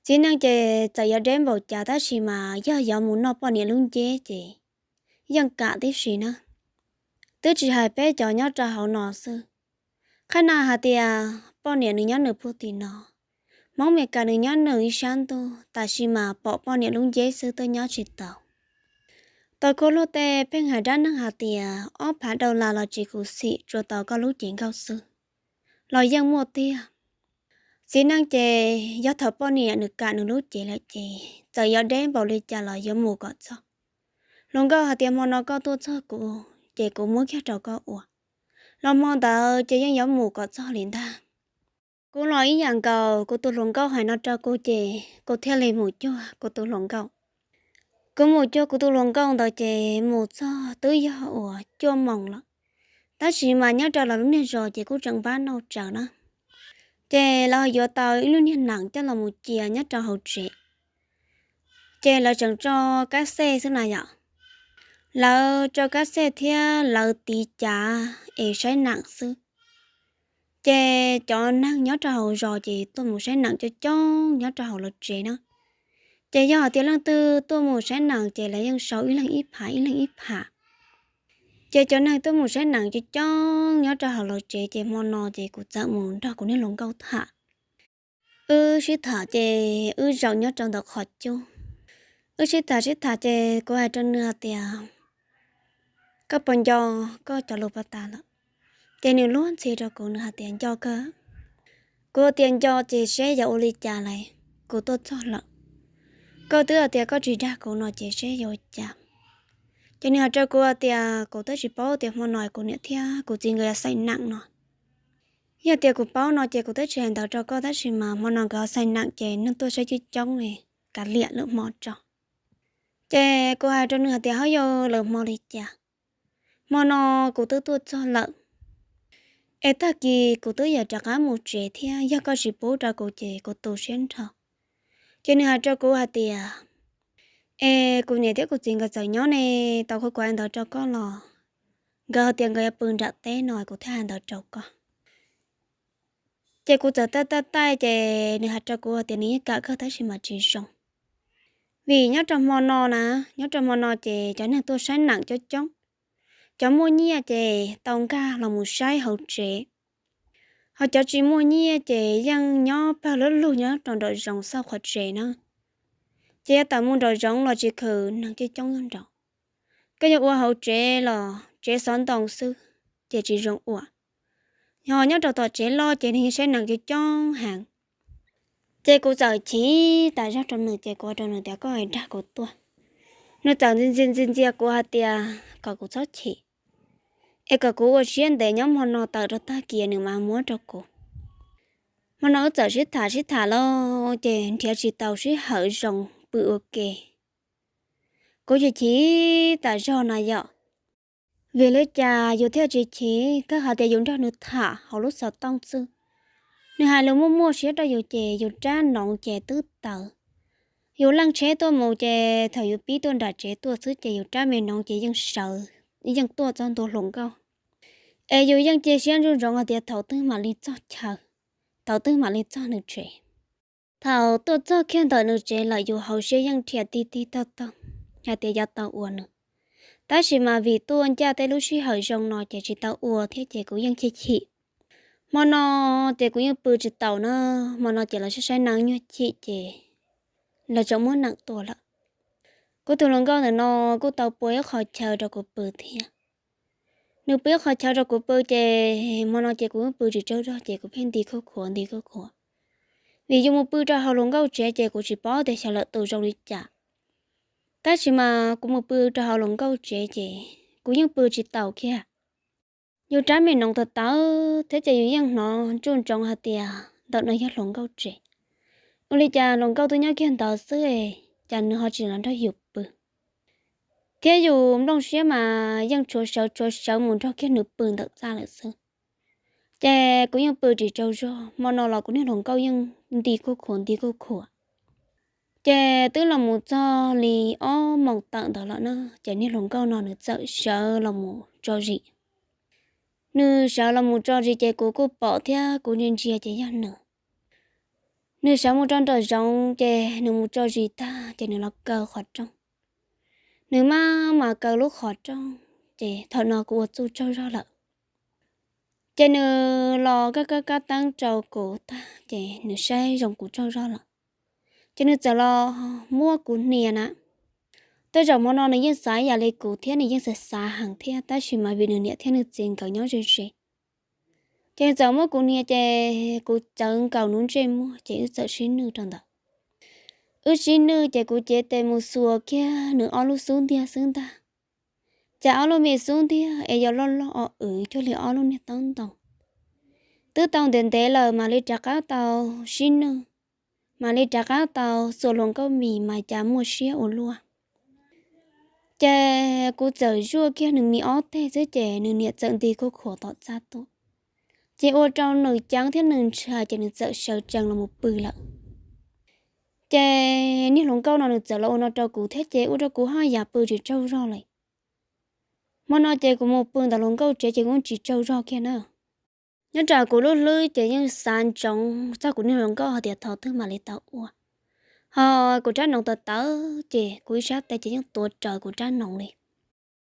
Txiv neej ces txawm yuav deb npaum cas tab sis mas yog yuav mus noj poj niam lub nceb ces yeej kam tib si na. Twb tsis hais peb cov nyob rau hauv no xwb, qhab na hais tias poj niam nws nyob nws puag tim no, Hmoob Meskas nws nyob nws ib sab ntuj, tab sis mas pom poj niam lub nceb xwb twb nyob tsis tau. Tau kua luag tej pheej hais dab neeg hais tias ob phav dollar los tsis khuv xim tsuas tau koj lub cev nkauj xwb los yeej muaj tiag. Txiv neej ces yog thaum poj niam nws kam nws lub cev lawm ces txawm yuav deb npaum li cas los yuav mus kom txog. Hluas nkauj hais tias hmo no koj tuaj txog kuv ces kuv muab kiag rau koj ua, los hmo ntawd ces yeej yuav mus kom txog li ntag. Kuv los ib yam nkaus, kuv tus hluas nkauj hais no rau kuv ces kuv thiaj li mus cuag kuv tus hluas nkauj. Kuv mus cuag kuv tus hluas nkauj ntawd ces mus txog twb yog uas cuaj moos lawm, tab sis mas nyob rau lawv lub niag zos ces kuj tseem npab nauj tsaws na. Ces lawv yuav tau ib lub niag nees coj los mus cia nyob rau hauv tsev. Ces lawv tseem tso kab xej xwb na yom. Lawv tso kab xej thiab lawv tiv cav es saib nees xwb. Ces cov neeg nyob rau hauv zos ces tuaj mus saib nees coob coob nyob rau hauv lawv tsev na. Ces yog hais tias leej twg tuaj mus saib nees ces lawv yeej sau ib leeg ib pham ib leeg ib pham. Ces cov neeg tuaj mus saib nees coob coob nyob rau hauv lawv tsev ces hmo no ces kuv txawm mus nrog kuv niag hluas nkauj tham. Wb sib tham ces wb zaum nyob rau ntawm qhov cub. Wb sib tham sib tham ces kuv hais rau nws hais tias, koj puas nco koj cov lus pas tas lawm? Ces nws luag ntxhi rau kuv, nws hais tias nco kawg. Kuv tias nco ces seb yuav ua li cas lawm, kuv tuaj txog lawm, koj twb hais tias koj tsis dag kuv no ces seb yuav ua cas. Ces nws hais rau kuv hais tias kuv twb tsis paub tias hmo no kuv niam thiab kuv txiv nkawd yuav xais nees no. Yog tias kuv paub no ces kuv twb tsis hais ntawd rau koj, tab sis mas hmo no nkawd ho xais nees ces neeg tuaj saib coob coob, kav liam lwm hmo tso. Ces kuv hais rau nws hais tias ho yog lwm hmo li cas, hmo no kuv twb tuaj txog lawm, es tag kis kuv twb yuav rov qab mus tsev thiab, yog koj tsis pub rau kuv ces kuv tu siab nrho. Ces nws hais rau kuv hais tias, es kuv niam thiab kuv txiv nkawd txawm nyob ne, tau kuv hais ntawd rau koj los? Nkawd hais tias nkawd yuav pw nram teb no kuv thiaj hais ntawd rau koj. Ces kuv txawm taij taij taij ces nws hais rau kuv hais tias nws yeej kam kawg tab sis mas tsis zoo. Vim nyob rau hmo no na, nyob rau hmo no ces cov neeg tuaj saib nees coob coob, cov muaj nyiaj ces tau nkag los mus saib hauv tsev, ho cov tsis muaj nyiaj ces yeej nyob pawg lub lug nyob rau nraum zoov xauj qhov tsev na. Ces yuav tawm mus nraum zoov los tsis khwm neeg coob coob nraud. Koj yuav ua hauv tsev los tsev xov ntoo xwb ces tsis zoo ua, ho nyob rau tom tsev loj ces neeg yeej saib nees coob coob heev. Ces kuv txawm chim tas zog rau nws ces kuv hais rau nws tias koj dag kuv tuaj. Nws txawm ntxias ntxias ntxias kuv hais tias kom kuv txhob chim, es kom kuv ua siab ntev nyob hmo no tawm rau tag kis nws mam muab rau kuv. Hmo no wb txawm sib tham sib tham los ces nrhiav tsis tau sij hawm zoo pw ua ke. Kuv chim chim tas zog na yom. Vim li cas yus thiaj tsis chim? Kawg hais tias yus nrog nws tham hauv lub xov tooj xwb, nws hais lus muaj muaj siab rau yus ces yus rab noov ces twb tawv. Yus leej tsheb tuaj mus ces thaum yus pib tuaj nram tsev tuaj xwb ces yus rab me noov ces yeej sawv, yeej tuaj txog ntua hluas nkauj. Es yus yeej cia siab ntsoov ntsoov hais tias thaum twg mam li txog chaw, thaum twg mam li txog nws tsev. Thaum tuaj txog kiag ntawm nws tsev lawm yus hauv siab yeej rhiam tig tig taug taug hais tias yuav tau ua nws, tab sis mas vim tuaj ncaj tej lub sij hawm zoo no ces tsis tau ua thiab ces kuv yeej chim chim. Hmo no ces kuv yeej pw tsis taus na, hmo no ces los saib saib nees nyuag chim ces lawv tseem muab nees tua lawm. Kuv tus hluas nkauj ntawm no kuj tau pua ib qho chaw rau kuv pw thiab. Nws pua ib qho chaw rau kuv pw ces hmo no ces kuv pw tsis tsaug zog ces kuv pheej nti khuj khuav nti khuj khuav. Vim yus mus pw rau hauv hluas nkauj tsev ces kuv tsis paub tias xyov lawm tus zoo li cas. Tab sis mas kuv mus pw rau hauv hluas nkauj tsev ces kuv yeej pw tsis taus kiag. Yus rab me noov tawv tawv thiab ces yus yeej hnov ntsoov ntsoov hais tias ntawm no yog hluas nkauj tsev. Ua li cas hluas nkauj twb nyob kiag ntawd xwb, cas nws ho tsis los nrog yus pw? Thiab yus nplooj siab mas yeej tshuav sawv tshuav sawv mus nrog kiag nws pw ntawm txaj lawm xwb. Ces kuv yeej pw tsis tsaug zog, hmo no los kuv niag hluas nkauj yeej nti khuj khuav nti khuj khuav. Ces twb los mus txog li ob moos tawm ntawd lawm na, ces niag hluas nkauj no nws txawm sawv los mus tso zis. Nws sawv los mus tso zis ces kuv kuj pom thiab kuv ntsia ntsia ces yog nws. Nws sawv mus rau nraum zoov ces nws mus tso zis tag ces nws los kaw qhov rooj. Nws maj mam kaw lub qhov rooj ces thaum no kuv ua txuj tsaug zog lawm. Ces nws los kab kab kab teeb rau kuv tag ces nws saib zoo kuv tsaug zog lawm, ces nws txawm los muab kuv hnia na. Tej zaum hmo no nws yeej xav ib yam li kuv thiab nws yeej xav xav heev thiab, tab sis mas vim nws niam thiab nws txiv nkawd nyob ze ze, ces nws txawm muab kuv hnia ces kuv txawv nkaus nws ntsej muag ces wb txawm sib nwj rau ntawd. Wb sib nwj ces kuv cev tes mus xuas kiag nws ob lub xub ntiag xwb ntag. Ces ob lub me xub ntiag es yog loj loj o wv cuag li ob lub niag taub ntoo. Twb tau ntev ntev lawm mam li rov qab tau sib nwj, mam li rov qab tau xuas hluas nkauj mis mas cas muaj siab ua luaj. Ces kuv txawm zuaj kiag nws me ob teg xwb ces nws niam txawm nti khuj khuam tom txaj tuaj. Ces ua rau nws ceeb thiab nws ntshai ces nws txawm sawv tsees los mus pw lawm. Ces niag hluas nkauj no nws txawm los ua no rau kuv thiab ces ua rau kuv haj yam pw tsis tsaug zog li. Hmo no ces kuv mus pw ntawm hluas nkauj tsev ces kuv tsis tsaug zog kiag na. Nyob rau kuv lub hlwb ces yeej xav ntsoov txog kuv niag hluas nkauj hais tias thaum twg mam li tau ua. Ho kuv rab noov tawv tawv ces kuv ib sab tes ces yeej tuav rawv kuv rab noov li.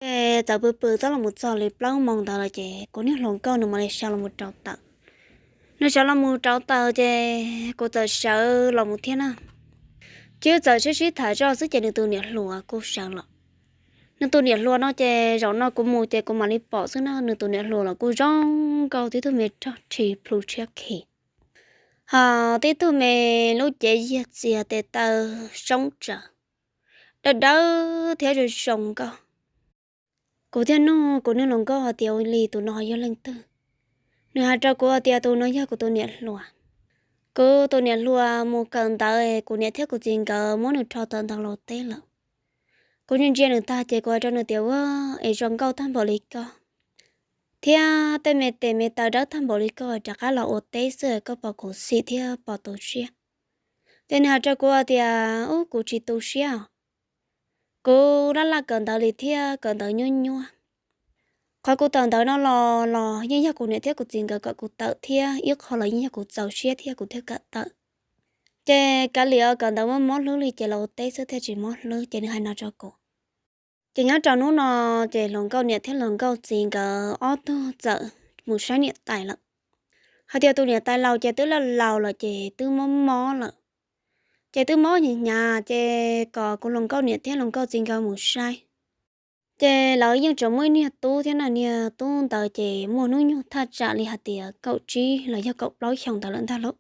Ces txawm pw pw twb los mus txog li plaub moos ntawd lawm ces kuv niag hluas nkauj nws mam li sawv los mus rauv taws. Nws sawv los mus rauv taws ces kuv txawm sawv los mus thiab na. Ces txawm sib sib tham zoj xwb ces nws tus niam hluas kuj sawv los. Nws tus niam hluas no ces zaum no kuv mus ces kuv mam li pom xwb na, nws tus niam hluas los kuj zoo nkauj, tib tug me rog rhi plhu tshiab khi, ho tib tug me lub cev yiag txias tes taw soob tsaws, dawb dawb thiab zoo zoo nkauj. Kuv thiaj nug kuv niag hluas nkauj hais tias ua li tus no yog leej twg. Nws hais rau kuv hais tias tus no yog kuv tus niam hluas. Kuv tus niam hluas mus kawm ntawv, kuv niam thiab kuv txiv nkawd muab nws rho tawm ntawd los teb lawm. Kuv ntsia ntsia nws tag ces kuv hais rau nws tias ua es zoo nkauj tag npaum li koj thiab tej me tes me taw dawb tag npaum li koj rov qab los ua teb xwb koj puas khuv xim thiab puas tu siab? Ces nws hais rau kuv tias ub, kuv tsis tu siab os. Kuv laj laj kawm ntawv li thiab kawm ntawv nyuaj nyuaj. Qhov kuv tawm ntawv no los los yeej yog kuv niam thiab kuv txiv nkawd kom kuv tawm thiab ib qho los yeej yog kuv txaus siab thiab kuv thiaj kam tawm. Ces kav liam kawm ntawv muaj mob hlwb li ces los ua teb xwb thiaj tsis mob hlwb, ces nws hais no rau kuv. Ces nyob rau hnub no ces hluas nkauj niam thiab hluas nkauj txiv nkawd ob tug txawm mus saib niam tais lawm. Hais tias tus niam tais laus ces twb laus laus lawm ces twb mob mob lawm, ces twb mob hnyav hnyav ces kom kuv hluas nkauj niam thiab hluas nkauj txiv nkawd mus saib. Ces lawv yeej tseem muaj ib niag tub thiab na, niag tub ntawd ces muaj hnub nyoog thaj tsam li hais tias kaum tsib los yog kaum plaub xyoos ntawd lawm ntag lauj.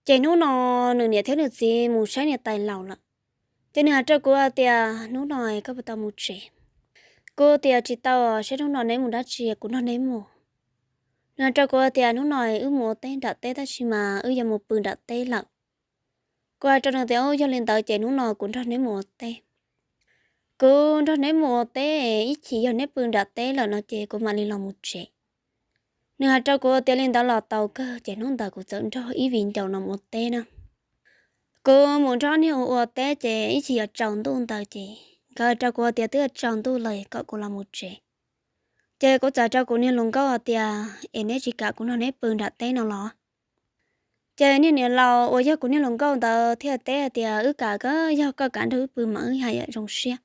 Ces hnub no nws niam thiab nws txiv mus saib niam tais laus lawm. Ces nws hais rau kuv tias hnub no koj puas tau mus tsev? Kuv tias tsis tau, saib hnub no neb mus dab tsi, kuv nrog neb mus. Nws hais rau kuv tias hnub no wb mus ua teb nram teb tab sis mas wb yuav mus pw nram teb lawm. Kuv hais rau nws tias yog li ntawd ces hnub no kuv nrog neb mus ua teb. Kuv nrog neb mus ua teb, ib chim yog neb pw nram teb lawm no ces kuv mam li los mus tsev. Nws hais rau kuv tias li ntawd los tau kawg, ces hnub ntawd kuv txawm nrog ib viv ncaus no mus ua teb na. Kuv mus nrog niag ua ua teb ces ib chim yuav tsaus ntuj ntawd ces nkawd hais rau kuv tias twb yuav tsaus ntuj lawm kom kuv los mus tsev. Ces kuv txawm hais rau kuv niag hluas nkauj hais tias es neb tsis kam kuv nrog neb pw nram teb no los? Ces niag niam laus uas yog kuv niag hluas nkauj ntawd thiaj teb hais tias wb kam, yog koj kam nrog wb pw mas wb haj yam zoo siab,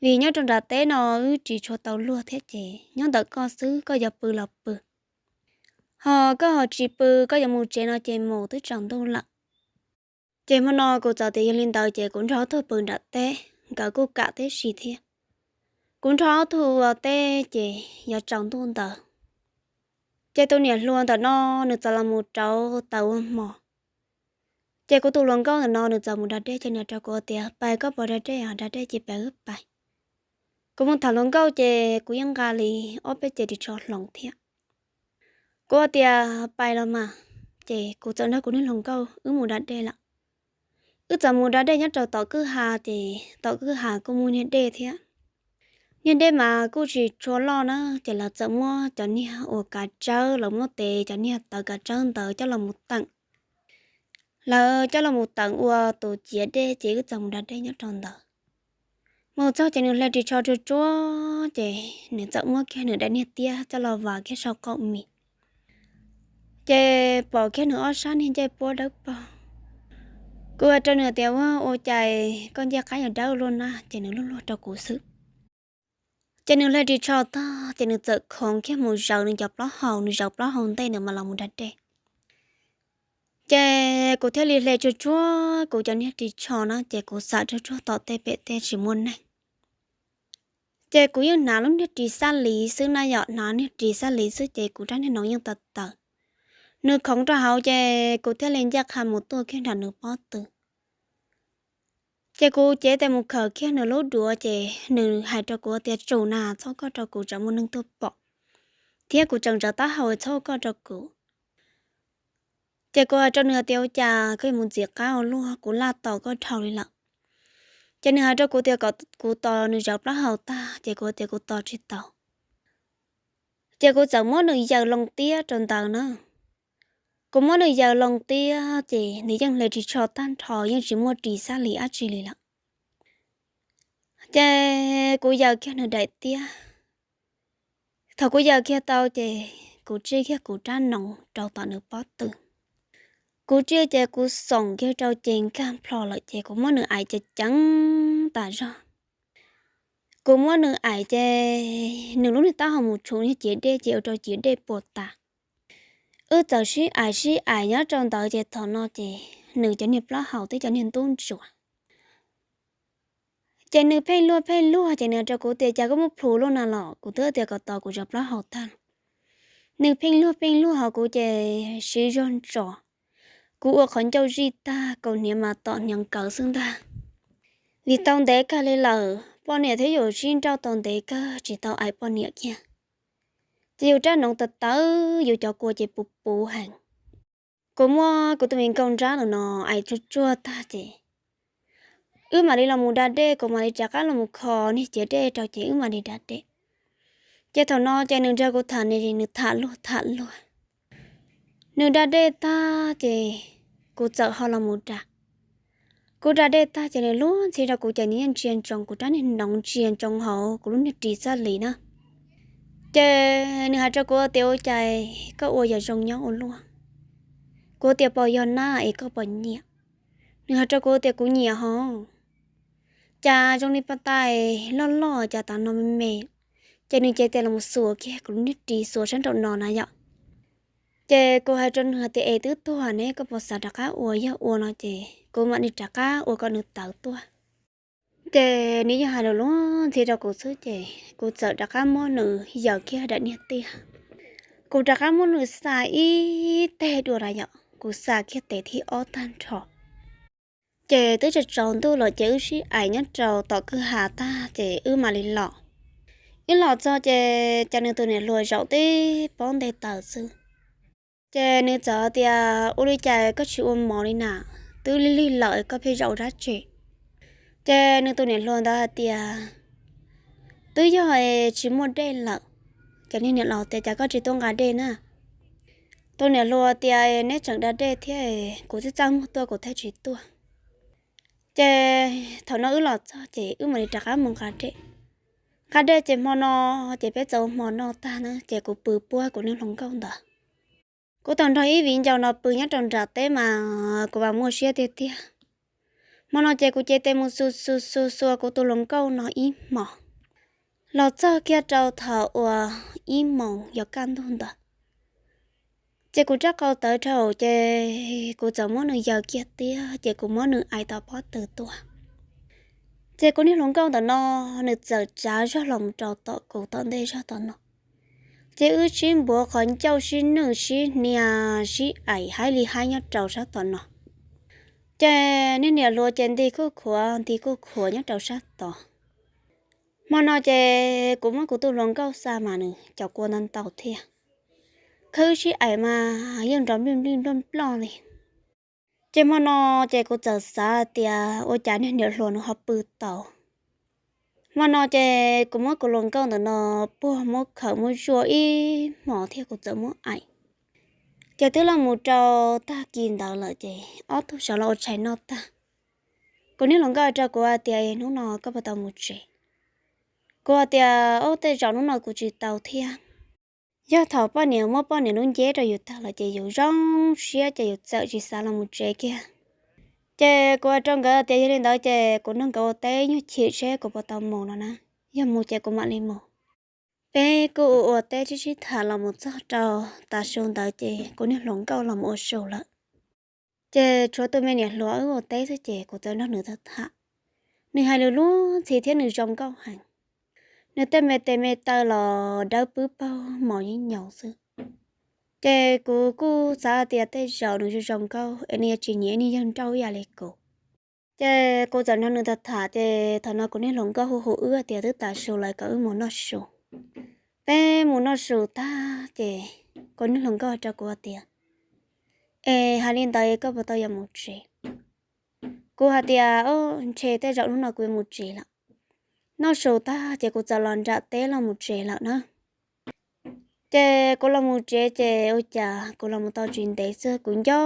vim nyob rau nram teb no wb tsis tshua tau luag thiab ces nyob ntawm koj xwb, koj yuav pw los pw, ho koj ho tsis pw, koj yuav mus tsev no ces mus, twb tsaus ntuj lawm. Ces hmo no kuv txawm tias yog li ntawd ces kuv nrog ob tug pw nram teb, nkawd kuj kam tib si thiab. Kuv nrog ob tug ua teb ces yuav tsaus ntuj ntawd. Ces tus niam hluas ntawm no nws txawm los mus rauv taws ua hmo. Ces kuv tus hluas nkauj ntawm no nws txawm mus da dej, ces nws hais rau kuv tias pais, koj puas da dej os? Da dej ces pais wb pais. Kuv mus tham hluas nkauj ces kuv yeej nqa li ob peb cev ris tsho hloov thiab. Kuv tias pais los mas, ces kuv txawm nrog kuv niag hluas nkauj wb mus da dej lawm. Wb txawm mus da dej nyob rau tom kwj ha, ces tom kwj ha kuj muaj niag dej thiab. Niag dej mas kuj tsis tshua loj na, ces lawv txawm muab cov niag ua kav tsawb, lawv muab tes cov niag tawv kav tsawb ntawd coj los mus teem. Lawv coj los mus teem ua tus ciav dej, ces wb txawm mus da dej nyob rau ntawd. Mus txog ces nws hle ris tsho tsuag tsuag, ces nws txawm muab kiag nws daim niag tiab coj los vas kiag saum qaum mis. Ces pom kiag nws ob sab niag ncej puab dawb paug. Kuv hais rau nws tias, Ua, ua cas koj ncej qab yuav dawb luaj na? Ces nws luag luag rau kuv xwb. Ces nws hle ris tsho tag ces nws txawm khoov kiag mus zaws nws cov plaub hau, nws zaws plaub hau ntej nws mam los mus da dej. Ces kuv thiaj li hle tsuag tsuag kuv cov niag ris tsho na, ces kuv xam tsuag tsuag tom tej pem tej tsis muaj neeg. Ces kuv yeej hnav lub niag ris xab liv xwb na yom, hnav niag ris xab liv xwb ces kuv rab niag noov yeej tawv tawv. Nws khoov rau hauv ces kuv thiaj li ncaj qha mus tuaj kiag nram nws pob tw. Ces kuv cev tes mus khawm kiag nws lub duav ces nws hais rau kuv tias, Tsum na, txhob koj rau kuv, tseem muaj neeg tuaj pom, thiab kuv tseem ntsaws taub hau, txhob ua koj rau kuv. Ces kuv hais rau nws tias, Ua cas koj yuav mus ntxiv qab ua luaj, kuv laj tos koj dhau li lawm. Ces nws hais rau kuv tias kom kuv tos nws zaws plaub hau tag, ces kuv tias kuv tos tsis tau. Ces kuv txawm muab nws yaws loo tiab rau ntawd na. Kuv muab nws yaws loo tiab ces nws yeej hle ris tsho tag nrho, yeej tsis muaj ris xab liv dab tsi li lawm. Ces kuv yaws kiag nws daim tiab. Thaum kuv yaws kiag tau ces kuv tsij kiag kuv rab noov rau tom nws pob tw. Kuv tsij ces kuv xoom kiag rau ces nkag plho lawm ces kuv muab nws aim ceev ceev tas zog. Kuv muab nws aim ces nws lub niag taub hau mus tshum niag ciav dej ces ua rau ciav dej puas tas. Wb txawm sib aim sib aim nyob rau ntawd ces thaum no ces nws cov niag plaub hau thiab cov niag ntub ntsuav. Ces nws pheej luag pheej luag ces nws hais rau kuv tias, Cas koj muab plhus luaj na los? Kuv twb tias kom tos kuv zaws plaub hau tag. Nws pheej luag pheej luag hauv kuv ces siv zog ntsos. Kuv ua qhov ncauj zij tag, kaus hniav mas tom hniav nkawd xwb ntag. Vim tau ntev kawg li lawm, poj niam thiab yus sib nrauj tau ntev kawg tsis tau aim poj niam kiag. Ces yus rab noov tawv tawv, yus cov kua ces puv puv heev. Kuv muab kuv tus me nkauj nrab ntawm no aim tsuag tsuag tag ces wb mam li los mus da dej, kuv mam li rov qab los mus kho niag ciav dej rau ces wb mam li da dej. Ces thaum no ces nws nrog kuv tham ne, nws tham luag tham luag. Nws da dej tag ces kuv txawm ho los mus da. Kuv da dej tag ces nws luag ntxhi rau kuv ces nws yeej ntsia ntsoov kuv rab niag noov, ntsia ntsoov hauv kuv lub niag ris xab liv na. Ces nws hais rau kuv tias, Ua cas koj ua yam zoo nyob ua luaj? Kuv tias, Pom yog na es koj puas nyiam? Nws hais rau kuv tias, Kuv nyiam hov. Cas zoo li pas tais loj loj cas tav no me me. Ces nws cev tes los xuas kiag kuv lub niag ris, xuas sab nraum no na yom. Ces kuv hais rau nws hais tias, Es twb tuag ne, koj puas xav rov qab ua? Yog ua no ces kuv mam li rov qab ua kom nws tawv tuaj. Ces nws yeej hais lus luag ntxhi rau kuv xwb ces kuv txawm rov qab muab nws yaws kiag daim niag tiaj. Kuv rov qab muab nws xa ib teg dua na yom, kuv xa kiag tes thib ob tag nrho. Ces twb tsaus tsaus ntuj lawm ces wb sib aim nyob rau tom kwj ha tag ces wb mam li los. Wb los txog ces cas nws tus niam hluas zaum tib pob ntej taws xwb. Ces nws txawm tias, Ua li cas koj tsis ua mov li na? Twb lig lig lawm koj pheej zaum dab tsi? Ces nws tus niam hluas ntawd hais tias, Twb yog tsis muaj dej lawm. Ces niag niam laus tias, Cas koj tsis tuaj nqa dej na? Tus niam hluas tias, Neb tseem da dej thiab, kuv txaj txaj muag tuaj kuv thiaj tsis tuaj. Ces thaum no wb los txog ces wb mam li rov qab mus nqa dej. Nqa dej ces hmo no ces peb txawm ua hmo noj tag na ces kuv pw puag kuv niag hluas nkauj ntawd. Kuv tau nrog ib viv ncaus no pw nyob rau nram teb mas kuv mas muaj siab tiag tiag. Hmo no ces kuv cev tes mus xu xu xu xua kuv tus hluas nkauj no ib hmo. Los txog kiag rau thaum uas ib moos yuav kaj ntug ntawd, ces kuv rab qau tawv dhau ces kuv txawm muab nws yaws kiag tiag ces kuv muab nws aim tom pob tw tuaj. Ces kuv niag hluas nkauj ntawm no nws txawm tsav zog los rau tom kuv tom ntej zog tom no. Ces wb sib npuav qhov ncauj sib nwj sib hnia sib aim haib li haib nyob rau sab tom no. Ces niag niam hluas ces nti kuj khuav nti kuj khuav nyob rau sab tod. Hmo no ces kuv muab kuv tus hluas nkauj xa mas nws cov kua ntau ntau thiab. Khawb wb sib aim mas yeej nrov nplij nplij nploj nploj li. Ces hmo no ces kuv txawm xav tias ua cas niag niam hluas nws ho pw tau. Hmo no ces kuv muab kuv hluas nkauj ntawm no puag muab khawm muab zuaj ib hmos thiab kuv txawm muab aim. Ces twb los mus rau tag kis ntawd lawm ces ob tug sawv los ua tshais noj tag. Kuv niag hluas nkauj rau kuv hais tias, Hnub no koj puas tau mus tsev? Kuv hais tias, Ub, tej zaum hnub no kuv tsis tau thiab. Yog thaum poj niam muab poj niam lub nceb rau yus tag lawm ces yus zoo siab ces yus txawm tsis xav los mus tsev kiag. Ces kuv hais rau nkawd tias yog li ntawd ces kuv nrog nkawd ua teb nyuag chim seb kuv puas tau mus no na, yog mus ces kuv mam li mus. Peb kuj ua ua teb sib sib tham los mus txog rau tav su ntawd ces kuv niag hluas nkauj los mus ua su lawm. Ces tshuav tus me niam hluas wb ua teb xwb ces kuv txawm nrog nws tham tham. Nws hais lus luag ntxhi thiab nws zoo nkauj heev. Nws tej me tes me taw los dawb pwb paug mos yeeb nyoos xwb. Ces kuv kuj xav tias tej zaum nws zoo zoo nkauj es nws yuav tsis nyiam niag yawg nrauj ib yam li kuv. Ces kuv txawm nrog nws tham tham ces thaum no kuv niag hluas nkauj hu hu wb tias twb tav su lawm kom wb mus noj su. Peb mus noj su tag ces kuv niag hluas nkauj hais rau kuv tias, es hais li ntawd koj puas tau yuav mus tsev? Kuv hais tias, o, ntshe tej zaum hnub no kuv yuav mus tsev lawm. Noj su tag ces kuv txawm los nram teb los mus tsev lawm na. Ces kuv los mus tsev ces ua cas kuv los mus tau tsis ntev xwb kuv nco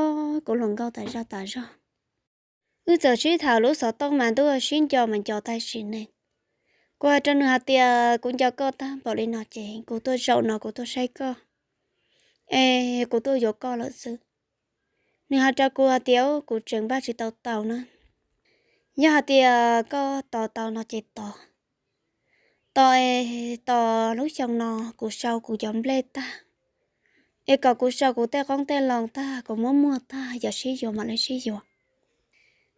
kuv hluas nkauj tas zog tas zog. Wb txawm sib tham lub xov tooj mas ntuj sib nco mas nco tag sim neej. Kuv hais rau nws hais tias kuv nco koj tag npaum li no ces kuv tuaj zaum no kuv tuaj saib koj es kuv tuaj yuav koj lawm xwb. Nws hais rau kuv hais tias kuv tseem npaj tsis tau tau na. Yog hais tias koj tos tau no ces tos. Tos es tos lub xyoo no kuv sau kuv cov nplej tag, es kom kuv sau kuv tej qoob tej loo tag kuv muab muag tag yog sib yuav mam li sib yuav.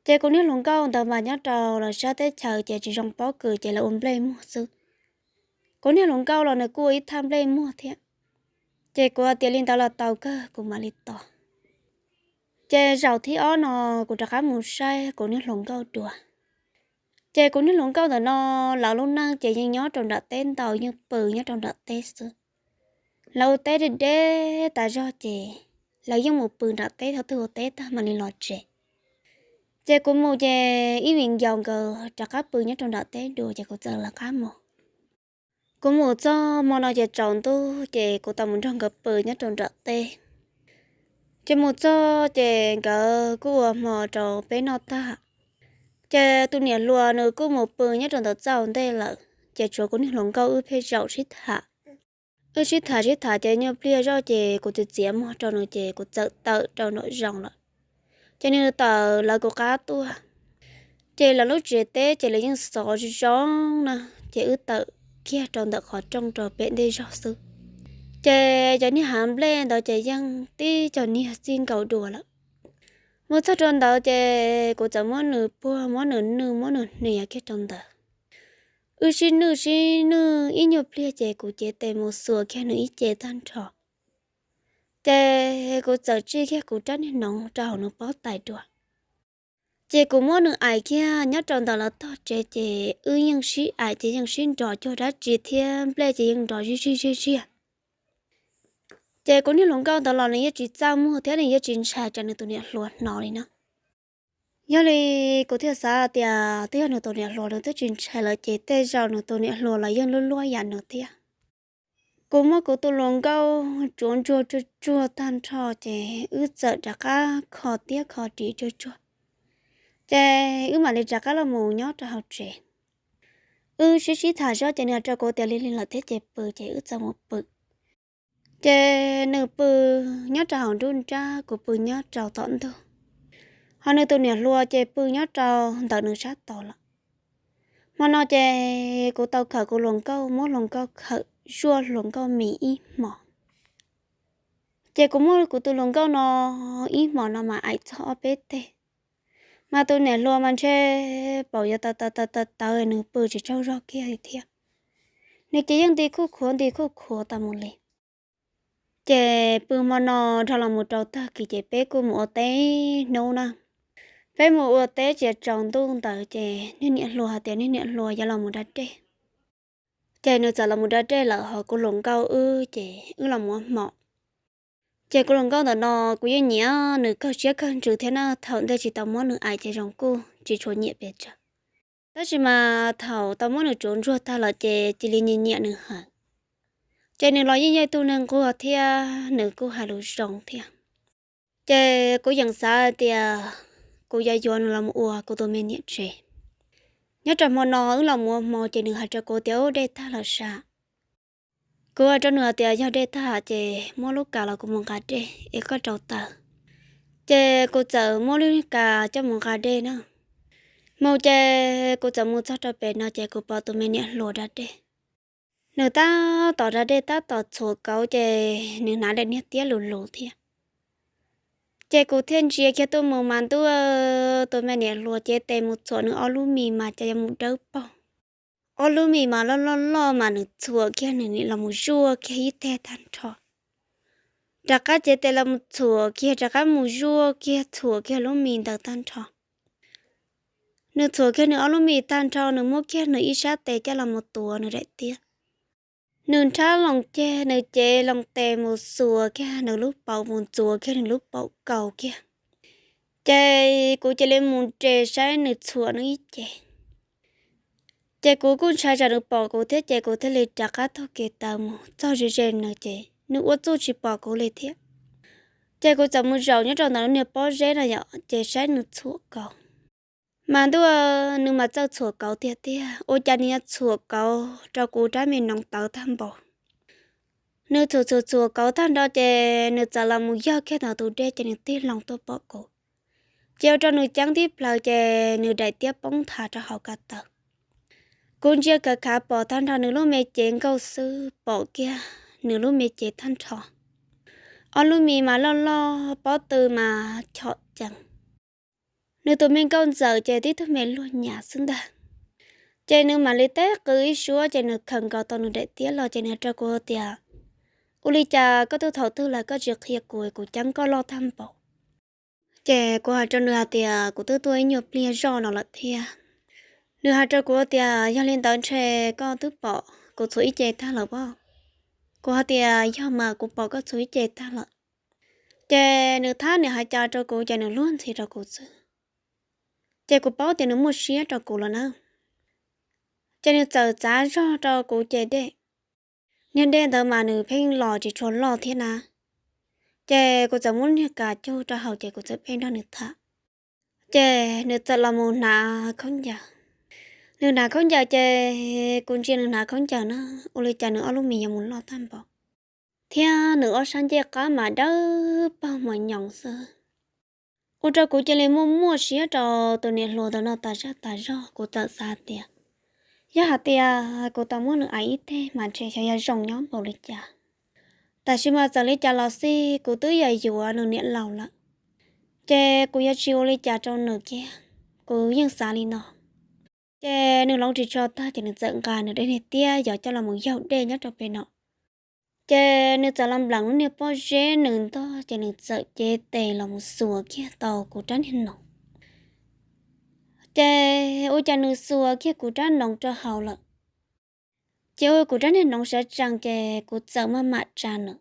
Ces kuv niag hluas nkauj ntawd mas nyob rau lawv sab teb chaws ces tsis zoo pob kws ces lawv ua nplej muag xwb. Kuv niag hluas nkauj los nws kuj ua ib thaj nplej muag thiab. Ces kuv hais tias li ntawd los tau kawg kuv mam li tos. Ces zaum thib ob no kuv rov qab mus saib kuv niag hluas nkauj dua. Ces kuv niag hluas nkauj ntawm no lawv lub neej ces yeej nyob rau nram teb ntau yeej pw nyob rau nram teb xwb. Lawv ua teb deb deb tas zog ces lawv yeej mus pw nram teb thaum twg ua teb tag mam li los tsev. Ces kuv mus ces ib viv ncaus nkawd rov qab pw nyob rau nram teb dua ces kuv txawm lawv qab mus. Kuv mus txog hmo no ces tsaus ntuj ces kuv tau mus nrog nkawd pw nyob rau nram teb. Ces mus txog ces nkawd kuj ua hmo rau peb noj tag. Ces tus niam hluas nws kuj mus pw nyob rau ntawm txaj ntej lawm ces tshuav kuv niag hluas nkauj wb pheej zaum sib tham. Wb sib tham sib tham ces nyuag pliag zoj ces kuv txiav txiav muag rau nws ces kuv txawm tawm rau nram zoov lawm. Ces nws tawm lawv kuv qab tuaj. Ces lawv lub tsev teb ces lawv yeej xov zoo zoo na, ces wb tawm kiag rau ntawm qhov rooj rau pem ntej zog xwb. Ces cov niag hav nplej ntawd ces yeej tib cov niag txij nkaus dua lawm. Mus txog rau ntawd ces kuv txawm muab nws puag muab nws nwj muab nws hnia kiag rau ntawd. Wb sib nwj sib nwj ib nyuag pliag ces kuv cev tes mus xuas kiag nws ib ce tag nrho. Ces kuv txawm tsij kiag kuv rab niag noov rau hauv nws pob tais dua. Ces kuv muab nws aim kiag nyob rau ntawm lawv tog tsev ces wb yeej sib aim ces yeej sib nrov cuag dab tsi thiab nplej ces yeej nrov zij zij zij ziag. Ces kuv niag hluas nkauj ntawd los nws yeej tsis txaj muag thiab nws yeej tsis ntshai tsam nws tus niam hluas hnov li na. Yog li kuv thiaj xav tias twb yog nws tus niam hluas nws twb tsis ntshai lawm ces tej zaum nws tus niam hluas los yeej luaj luaj yam nws thiab. Kuv muab kuv tus hluas nkauj tsuav ntsuag tsuag tsuag tag nrho ces wb txawm rov qab kho tiab kho ris tsuag tsuag. Ces wb mam li rov qab los mus nyob rau hauv tsev. Wb sib sib tham zoj ces nws hais rau kuv tias lig lig lawm thiab ces pw ces wb txawm mus pw. Ces nws pw nyob rau hauv nruab nrab kuv pw nyob rau tom ntug. Ho nws tus niam hluas ces pw nyob rau ntawm nws sab tod lawm. Hmo no ces kuv tau khawm kuv hluas nkauj muab hluas nkauj khawm zuaj hluas nkauj mis ib hmos. Ces kuv muab kuv tus hluas nkauj no ib hmos no mas aim txog ob peb teg. Mas tus niam hluas mas ntshe paum yuav tawv tawv tawv tawv nws pw tsis tsaug zog kiag li thiab. Nws ces yeej nti khuj khuav nti khuj khuav tas mus li. Ces pw hmo no dhau los mus rau tag kis ces peb kuj mus ua teb hnub na. Peb mus ua teb tsiav tsaus ntuj ntawd ces niag niam hluas hais tias niag niam hluas yuav los mus da dej. Ces nws txawm los mus da dej lawm ho kuv hluas nkauj wb ces wb los mus ua hmo. Ces kuv hluas nkauj ntawm no kuv yeej nyiam nws kawg siab kawg ntsws thiab na, thaum ntej tsis tau muab nws aim ces zoo kuj tsis tshua nyiam pes tsawg. Tab sis mas thaum tau muab nws tsuav ntsuag tag lawm ces cia li nyiam nyiam nws heev. Ces nws los yeej yog ib tug neeg nquag thiab nws kuj hais lus zoo thiab. Ces kuv yeej xav tias kuv yuav yuav nws los mus ua kuv tus me niam tsev. Nyob rau hmo no wb los mus ua hmo ces nws hais rau kuv tias ub dej tag lawm sas. Kuv hais rau nws hais tias yog dej tag ces muab lub kav los kuv mus nqa dej es koj rau taws. Ces kuv txawm muab lub niag kas coj mus nqa dej na. Mus ces kuv txawm mus txog rau pem no ces kuv pom tus me niam hluas da dej. Nws tab tom da dej tab tom txhuam kauv ces nws hnav daim niag tiab lus lus thiab. Ces kuv thiaj ntsia kiag tuaj mus mas ntuj, tus me niam hluas cev tes mus txhuam nws ob lub mis mas cas yuav mus dawb paug. Ob lub mis mas loj loj loj mas nws txhuam kiag nws nim los mus zuaj kiag ib teg tag nrho. Rov qab cev tes los mus txhuam kiag, rov qab mus zuaj kiag, txhuam kiag lub mis ntawd tag nrho. Nws txhuam kiag nws ob lub mis tag nrho, nws muab kiag nws ib sab tes coj los mus tuav nws daim tiab. Nws nrhab loo ceg, nws cev loo tes mus xuas kiag nws lub paum, mus ntxuav kiag nws lub paum kaus kiag. Ces kuv cia li mus nres saib nws txhuam nws ib ce. Ces kuv kuj ntshai tsam nws pom kuv thiab ces kuv thiaj li rov qab taug kev tawm mus txog ze ze nws ces nws ua txuj tsis pom kuv li thiab. Ces kuv txawm mus zaum nyob rau ntawm lub niag pob zeb no yom, ces saib nws txhuam kauv. Mas ntuj, nws mas txawj txhuam kauv tiag tiag, ua cas nws yuav txhuam kauv rau kuv rab me noov tawv tag npaum. Nws txhuam txhuam txhuam kauv tag nrho ces nws txawm los mus yog kiag ntawm tus dej ces nws tig loo tuaj pom kuv. Ces ua rau nws ceeb tib plaws ces nws daim tiab poob nthav rau hauv ko taw. Kuv ntsia khav khav pom tag nrho nws lub me cev nkauj xwb, pom kiag nws lub me cev tag nrho. Ob lub mis mas loj loj, pob tw mas chom cees. Nws tus me nkauj ntxawm ces tib tug me luag nyam xwb ntag. Ces nws mam li teb qw ib suab ces nws khaws nkaus tau nws daim tiab los ces nws rau kuv tias, ua li cas koj tuaj thaum twg lawm koj tsis qhia kuv, kuv ceeb koj loj tag npaum. Ces kuv hais rau nws hais tias kuv twb tuaj ib nyuag pliag zoj no lawm thiab. Nws hais rau kuv tias yog li ntawd ntshe koj twb pom kuv txhuam ib ce tag lawm pob. Kuv hais tias yog mas, kuv pom koj txhuam ib ce tag lawm. Ces nws thab niam hais cas rau kuv ces nws luag ntxhi rau kuv xwb. Ces kuv paub tias nws muaj siab rau kuv lawm na. Ces nws txawm txav zog rau kuv ce dej. Niag dej ntawd mas nws pheej los tsis tshua loj thiab na. Ces kuv txawm muab niag kas cug rau hauv ces kuv txawm pheej nrog nws tham. Ces nws txawm los mus hnav khaub ncaws. Nws hnav khaub ncaws ces kuv ntsia nws hnav khaub ncaws na, ua li cas nws ob lub mis yuav mus loj tag npaum, thiab nws ob sab ncej qab mas dawb paug mos nyoos xwb. Ua rau kuv cia li muaj muaj siab rau tus niam hluas ntawm no tas zog tas zog, kuv txawm xav tias yog hais tias kuv tau muab nws aiv ib teg mas ntshe xyov yuav zoo nyob npaum li cas. Tab sis mas txawm li cas los xij kuv twb yog yuav nws niam laus lawm, ces kuv yuav tsis ua li cas rau nws kiag, kuv yeej xav li no. Ces nws hloov ris tsho tag ces nws txawm nqa nws daim niag tiab yov coj los mus yaug dej nyob rau pem no. Ces nws txawm los npleem lub niag pob zeb nws ntog ces nws txawm cev tes los mus xuas kiag tau kuv rab niag noov. Ces ua cas nws xuas kiag kuv rab noov rau hauv lawm. Ces ua kuv rab niag noov sawv tsees ces kuv txawm maj mam tsa nws.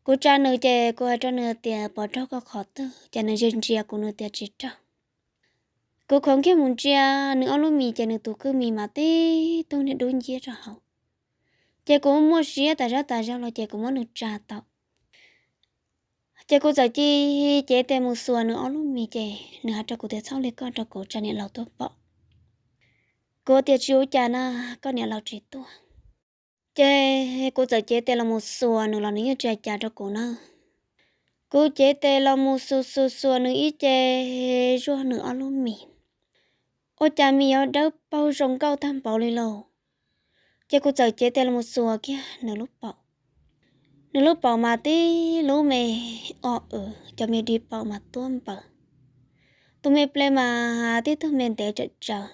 Kuv tsa nws ces kuv hais rau nws tias puas raug koj qhov twg, ces nws ntsia ntsia kuv nws tias tsis raug. Kuv khoov kiag mus ntsia nws ob lub mis ces nws tus kwj mis mas tib tug niag dub nciab rau hauv. Ces kuv muaj siab tas zog tas zog los ces kuv muab nws tsa tau. Ces kuv txawm ci cev tes mus xuas nws ob lub mis ces nws hais rau kuv tias txhob li koj rau kuv tsam niam laus tuaj pom. Kuv tias tsis ua cas na, koj niam laus tsis tuaj. Ces kuv txawm cev tes los mus xuas nws los nws yeej tsis hais cas rau kuv na. Kuv cev tes los mus xuas xuas xuas nws ib ce, zuaj nws ob lub mis. Ua cas mis yuav dawb paug zoo nkauj tag npaum li lauj. Ces kuv txawm cev tes los mus xuas kiag nws lub paum. Nws lub paum mas tib lub me o w, cov me di paum mas tuab npaws. Tus me ple mas tib tug me ntev tsawm tsawv.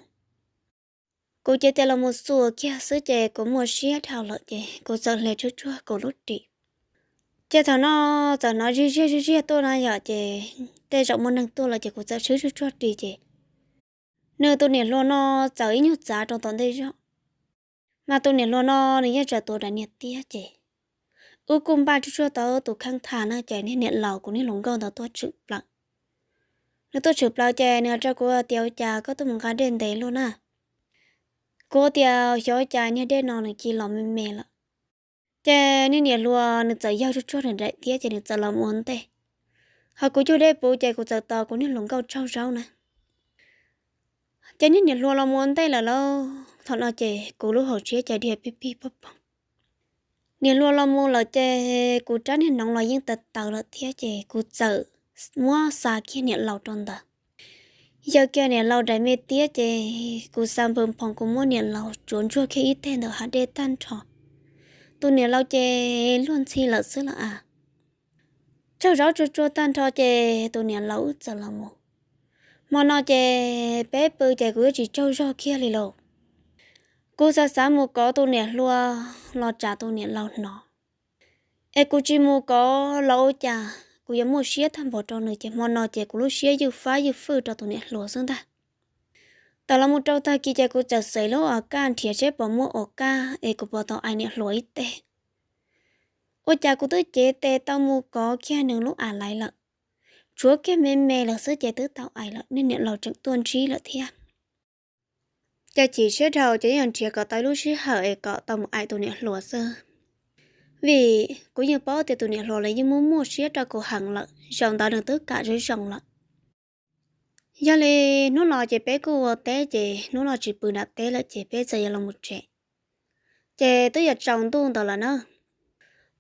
Kuv cev tes los mus xuas kiag xwb ces kuv muaj siab dhau lawm ces kuv txawm hle tsuag tsuag kuv lub ris. Ces thaum no txawm hnov ziag ziag ziag ziag tuaj na yom, ces tej zaum muaj neeg tuaj lawm ces kuv txawm swb tsuag tsuag ris ces nws tus niam hluas no txawm ib nyuag txav rau tom ntej zog. Mas tus niam hluas no nws yeej tseem tuav daim niag tiab ces wb kuj npaj tsuag tsuag tau tus kheej tham na ces niag niam laus kuv niag hluas nkauj ntawd tuaj tshwm plaws. Nws tuaj tshwm plaws ces nws hais rau kuv tias ua cas koj tuaj mus nqa dej ntev luaj na. Kuv tias xyov ua cas niag dej no nws cia los me me lawm. Ces niag niam hluas nws txawm yawg tsuag tsuag nws daim tiab ces nws txawm los mus ua ntej. Ho kuv cug dej puv ces kuv txawm tos kuv niag hluas nkauj tsaug zaub na. Ces niag niam hluas los mus ua ntej lawm lauj, thaum no ces kuv lub hauv siab cas dhia pig pig pog poog. Niam hluas los mus lawm ces kuv rab niag noov los yeej tawv tawv lawm thiab ces kuv txawm muab xa kiag niam laus rau ntawd. Yog kiag niam laus daim me tiab ces kuv xa npawg phoov kuv muab niam laus tsuav ntsuag kiag ib teg ntawm hav dej tag nrho. Tus niam laus ces luag ntxhi lawm xwb los as. Tsaug zog tsuag tsuag tag nrho ces tus niam laus wb txawm los mus. Hmo no ces peb pw ces kuv yuav tsis tsaug zog kiag li lauj. Kuv xav xav mus kov tus niam hluas los tsam tus niam laus hnov, es kuv tsis mus kov los ua cas kuv yuav muaj siab tag npaum rau nws, ces hmo no ces kuv lub siab ywj fab ywj fwj rau tus niam hluas xwb ntag. Tawm los mus rau tag kis ces kuv txawm xaiv lub ua kaj nrhiav seb puas muaj ua kaj es kuv puas tau ais niam hluas ib teg. Ua cas kuv twb cev tes tau mus kov kiag nws lub a laiv lawm, tshuav kiag me me lawm xwb ces twb tau ais lawm, niag niam laus tseem tuaj ntsib lawm thiab. Ces chim siab dhau ces yeej nrhiav kom tau lub sij hawm es kom tau mus ais tus niam hluas xwb, vim kuv yeej paub tias tus niam hluas los yeej muaj muaj siab rau kuv heev lawm, zaum ntawd nws twb kam zoo zoo lawm. Yog li hnub no ces peb kuj ua teb ces hnub no tsis pw nram teb lawm ces peb txawm yuav los mus tsev. Ces twb yuav tsaus ntuj ntawd lawm na.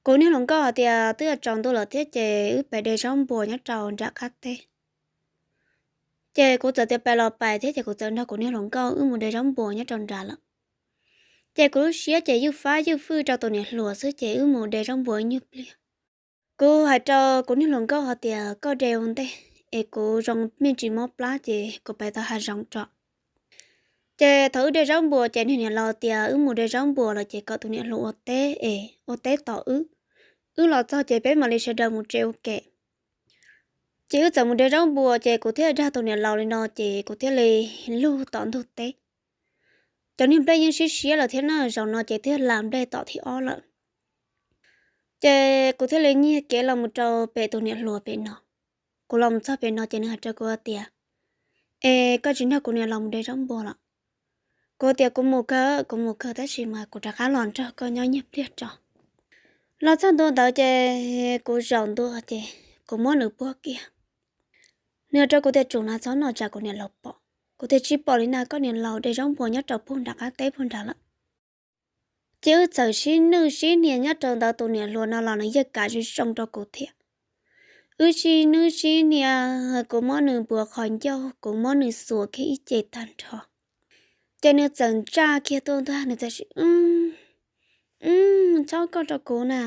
Kuv niag hluas nkauj hais tias twb yuav tsaus ntuj lawm thiab ces wb pais de zaub npua nyob rau nram qab teb. Ces kuv txawm tias pais los pais thiab ces kuv txawm nrog kuv niag hluas nkauj wb mus de zaub npua nyob rau nrad lawm. Ces kuv lub siab ces ywj fab ywj fwj rau tus niam hluas xwb ces wb mus de zaub npua ib nyuag pliag. Kuv hais rau kuv niag hluas nkauj hais tias koj de ua ntej es kuv zoo me ntsis mob plab ces kuv pais tau hav zoov tso. Ces thaum wb de zaub npua ces niag niam laus tias wb mus de zaub npua lawm ces kom tus niam hluas ua teb es ua teb tos wb, wb los txog ces peb mam li sawv daws mus tsev ua ke. Ces wb txawm mus de zaub npua ces kuv thiaj dag tus niam laus li no ces kuv thiaj li lug tom ntug teb. Cov niag nplej yeej siab siab lawm thiab na, zaum no ces twb yog las nplej tom thib ob lawm. Ces kuv thiaj li nyiag kev los mus rau pem tus niam hluas pem no. Kuv los mus txog pem no ces nws hais rau kuv tias, es koj tsis nrog kuv niam laus mus de zaub npua los? Kuv tias kuv mus kawg, kuv mus kawg tab sis mas kuv rov qab los nrog koj nyob nyiag pliag tso. Los txog ntua ntawd ces kuv zaum ntua ces kuv muab nws puag kiag. Nws hais rau kuv tias tsum na txhob noj tsam kuv niam laus pom. Kuv tias tsis pom li na, koj niam laus de zaub npua nyob rau puag nram qab teb puag nrad lawm. Ces wb txawm sib nwj sib hnia nyob rau ntawd, tus niam hluas no los nws yeej kam zoo zoo rau kuv thiab. Wb sib nwj sib hnia, kuv muab nws npuav qhov ncauj, kuv muab nws xuas kiag ib ce tag nrho. Ces nws txawm ntsaj kiag tuaj ntag, nws txawm, txhob koj rau kuv na.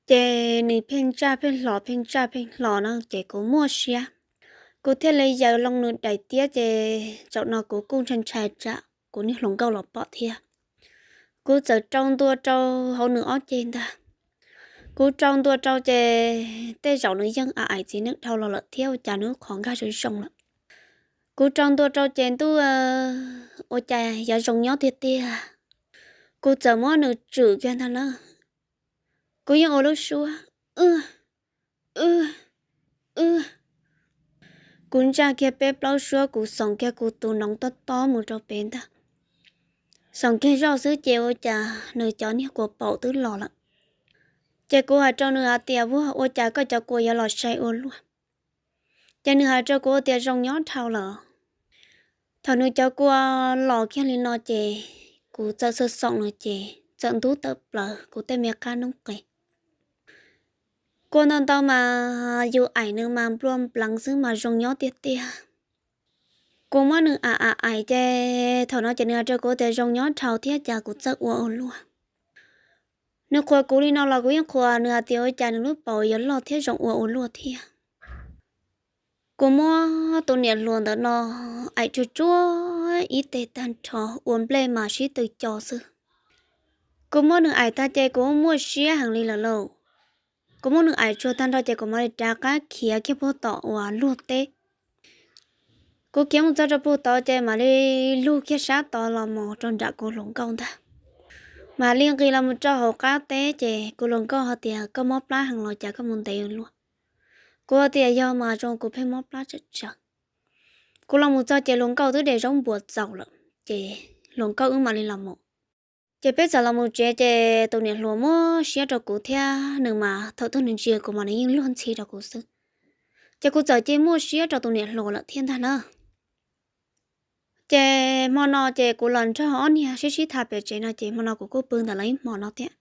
Ces nws pheej ntsaj pheej hlo pheej ntsaj pheej hlo no ces kuv muaj siab, kuv thiaj li yaws loo nws daim tiab ces zaum no kuv kuj ntshai ntshai tsam kuv niag hluas nkauj los pom thiab. Kuv txawm rau ntua rau hauv nws ob ceg ntag. Kuv rau ntua rau ces tej zaum nws yeej a aim txiv neej dhau los lawm thiab ua cas nws qhov nkag zoo zoo lawm. Kuv rau ntua rau ces ntuj, ua cas yuav zoo nyob tiag tiag. Kuv txawm muab nws tswm kiag ntag na. Kuv yeej ua lub suab, w, w, w. Kuv ntsaj kiag peb plaub suab, kuv xoom kiag kuv tus noov tob tob mus rau pem ntag. Xoom kiag zoj xwb ces ua cas nws cov niag kua paum twb los lawm. Ces kuv hais rau nws hais tias, vuag, ua cas koj cov kua yuav los sai ua luaj? Ces nws hais rau kuv tias zoo nyob dhau lawm. Thaum nws cov kua los kiag li no ces kuv txawm xoom xoom nws ces txawm ntub tawm plaws kuv tej me qab noob qes. Kua ntau ntau mas yus aim nws mas nplua npleev xwb mas zoo nyob tiag tiag. Kuv muab nws aim aim aim ces thaum no ces nws hais rau kuv tias zoo nyob dhau thiab, cas kuv txawj ua ua luaj. Nws qhuas kuv li no los kuv yeej qhuas, nws hais tias ua cas nws lub paum yuav loj thiab zoo ua ua luaj thiab. Kuv muab tus niam hluas ntawm no aim tsuag tsuag ib teg tag nrho, ua nplej mas sib tw co xwb. Kuv muab nws aim tag ces kuv muaj siab heev li lawm lauj. Kuv muab nws aim tsuag tag nrho ces kuv mam li rov qab khiav kiag puag tom uas luag teb. Kuv khiav mus txog rau puag tod ces mam li lug kiag sab tod los mus rau nram kuv hluas nkauj ntag. Mam li nqis los mus rau hauv qab teb ces kuv hluas nkauj hais tias koj mob plab heev los cas koj mus ntev ua luaj. Kuv tias yog mas zoo kuv pheej mob plab tsawm tsawv. Kuv los mus txog ces hluas nkauj twb de zaub npua txaus lawm ces hluas nkauj wb mam li los mus. Ces peb txawm los mus tsev ces tus niam hluas muaj siab rau kuv thiab, nws mas thaum twg nws ntsia kuv mas nws yeej luag ntxhi rau kuv xwb. Ces kuv txawm cia muaj siab rau tus niam hluas lawm thiab ntag na. Ces hmo no ces kuv los nrog ob niag sib sib tham pem tsev no ces hmo no kuv kuj pw ntawm lawv ib hmo no thiab.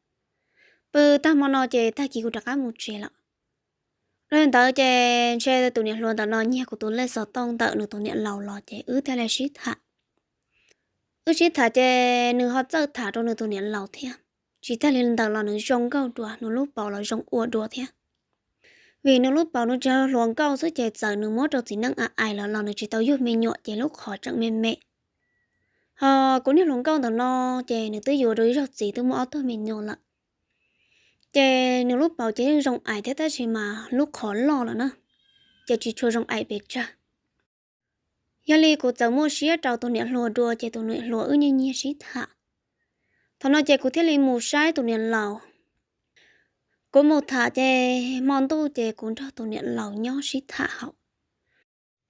Pw tag hmo no ces tag kis kuv rov qab mus tsev lawm. Dhau ntawd ces ntshe tus niam hluas ntawm no nyiag kuv tus lej xov tooj ntawm nws tus niam laus los ces wb thiaj li sib tham. Wb sib tham ces nws ho txawj tham rau nws tus niam laus thiab. Tsis tag li ntawd los nws zoo nkauj dua, nws lub paus los zoo ua dua thiab. Vim nws lub paus nws tsis hluas nkauj xwb ces txawm nws muab rau txiv neej ais los los nws tsis tau yug me nyuam ces lub qhov tseem me me. Ho kuv niag hluas nkauj ntawm no ces nws twb yuav rau ib zaug txiv twb muaj ob tug me nyuam lawm. Ces nws lub paus ces yeej zoo ais thiab tab sis mas lub qhov loj lawm na, ces tsis tshua zoo ais pes tsawg. Yog li kuv txawm muaj siab rau tus niam hluas dua ces tus niam hluas wb nyiag nyiag sib tham. Thaum no ces kuv thiaj li mus saib tus niam laus. Kuv mus tham ces hmo ntuj ces kuv nrog tus niam laus nyob sib tham hauv.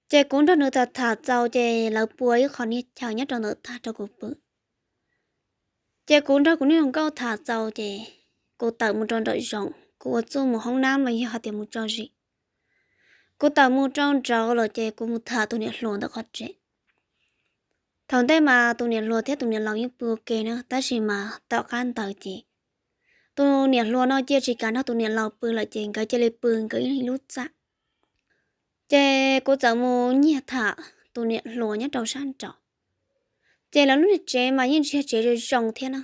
Ces kuv nrog nws tham tham txaus ces lawv pua ib qho niag chaw nyob rau ntawm tag rau kuv pw. Ces kuv nrog kuv niag hluas nkauj tham txaus ces kuv tawm mus rau nraum zoov, kuv ua txuj mus hoob nab los yog hais tias mus tso zis. Kuv tawm mus rau nraud lawm ces kuv mus tham tus niam hluas ntawm qhov tsev. Thaum ntej mas tus niam hluas thiab tus niam laus yeej pw ua ke na, tab sis mas tom qab ntawd ces tus niam hluas no cia tsis kam nrog tus niam laus pw lawm ces nkawd cia li pw nkawd ib lub txaj. Ces kuv txawm mus nyiag tham tus niam hluas nyob rau sab nraud. Ces lawv lub niag tsev mas yeej tsis yog tsev zoo zoo thiab na,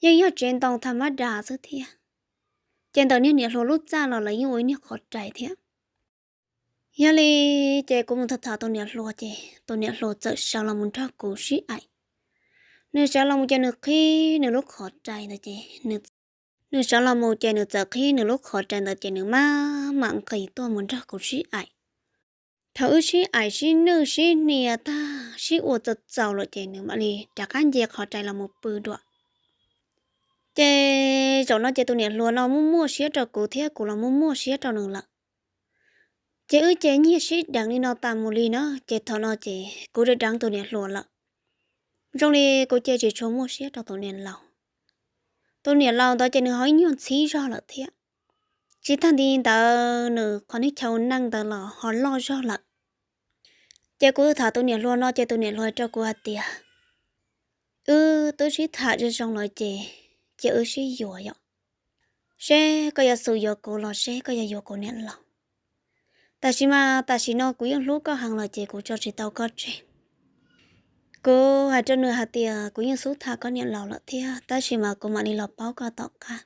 yeej yog tsev ntoo tham mab das xwb thiab. Ces ntawm niag niam hluas lub txaj los lawv yeej ua ib niag qhov rais thiab. Yog li ces kuv mus tham tham tus niam hluas ces tus niam hluas txawm sawv los mus nrog kuv sib aim. Nws sawv los mus ces nws qhib nws lub qhov rais ntawd ces nws sawv los mus ces nws txawm qhib nws lub qhov rais ntawd ces nws maj mam nqis tuaj mus nrog kuv sib aim. Thaum wb sib aim sib nwj sib hnia tag sib ua txaus txaus lawm ces nws mam li rov qab nce qhov rais los mus pw dua. Ces zaum no ces tus niam hluas no muaj muaj siab rau kuv thiab kuv los muaj muaj siab rau nws lawm. Ces wb ces nyiag sib deev li no tas mus li na, ces thaum no ces kuv deev deev tus niam hluas lawm. Zoo li kuv ces tsis tshua muaj siab rau tus niam laus. Tus niam laus ntawd ces nws ho ib nyuag ntxhib zog lawm thiab. Tsis tag li ntawd nws qhov niag chaw neej ntawd los ho loj zog lawm. Ces kuv tham tus niam hluas no ces tus niam hluas hais rau kuv hais tias, wb twb sib tham zoo zoo lawm ces cia wb sib yuav yom. Seb koj yuav xub yuav kuv los seb koj yuav yuav kuv niam laus. Tab sis mas tam sim no kuv yeej hlub koj heev lawm ces kuv tso tsis tau koj tseg. Kuv hais rau nws hais tias kuv yeej xub tham koj niam laus lawm thiab tab sis mas kuv mam li los paub koj tom qab.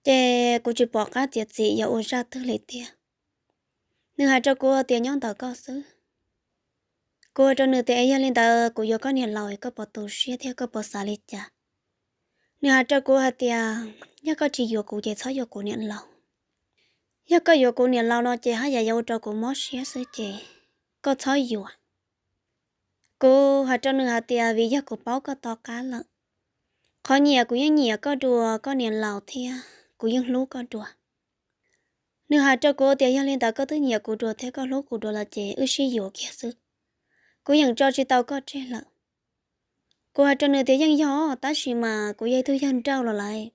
Ces kuv tsis pom qab tias txim yuav ua zaj twg li tiag. Nws hais rau kuv tias nyob ntawm koj xwb. Kuv hais rau nws tias es yog li ntawd kuv yuav koj niam laus es koj puas tu siab thiab koj puas xav li cas? Nws hais rau kuv hais tias yog koj tsis yuav kuv ces txhob yuav kuv niam laus. Yog koj yuav kuv niam laus no ces haj yam yuav ua rau kuv mob siab xwb ces koj txhob yuav. Kuv hais rau nws hais tias vim yog kuv paub koj tom qab lawm. Qhov nyiam kuv yeej nyiam koj dua koj niam laus thiab kuv yeej hlub koj dua. Nws hais rau kuv tias yog li ntawd koj twb nyiam kuv dua thiab koj hlub kuv dua lawm ces wb sib yuav kiag xwb. Kuv yeej tso tsis tau koj tseg lawm. Kuv hais rau nws tias yeej yog tab sis mas kuv yog ib tug yawg nrauj los lawm.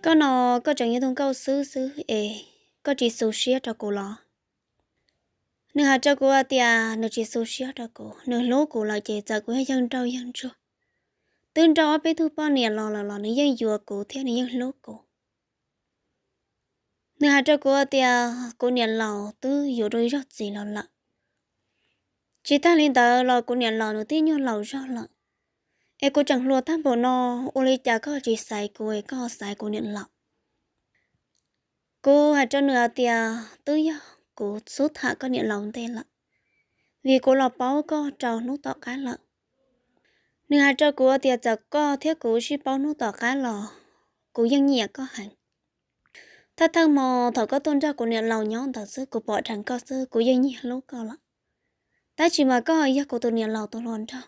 Koj no koj tseem yog tus nkauj xwb xwb es koj tsis xu siab rau kuv los? Nws hais rau kuv tias nws tsis xu siab rau kuv, nws hlub kuv lawm ces txawm kuv yog yawg nrauj yawg ntsuag. Twb nrauj ob peb tug poj niam los lawm los nws yeej yuav kuv thiab nws yeej hlub kuv. Nws hais rau kuv tias kuv niam laus twb yuav dua ib zaug txiv los lawm. Tsis tag li ntawd los kuv niam laus nws twb nyuag laus zog lawm. Es kuv tseem hluas tag npaum no, ua li cas koj tsis xaiv kuv es koj xaiv kuv niam laus? Kuv hais rau nws hais tias twb yog kuv xub tham koj niam laus ntej lawm, vim kuv los paub koj rau hnub tom qab lawm. Nws hais rau kuv tias txawm koj thiab kuv sib paub hnub tom qab los kuv yeej nyiam koj heev. Thawj thawj hmo thaum koj tuaj nrog kuv niam laus nyob ntawd xwb kuv pom dheev koj xwb kuv yeej nyiam hlub koj lawm. Tab sis mas koj yog kuv tus niam laus tus hluas nraug,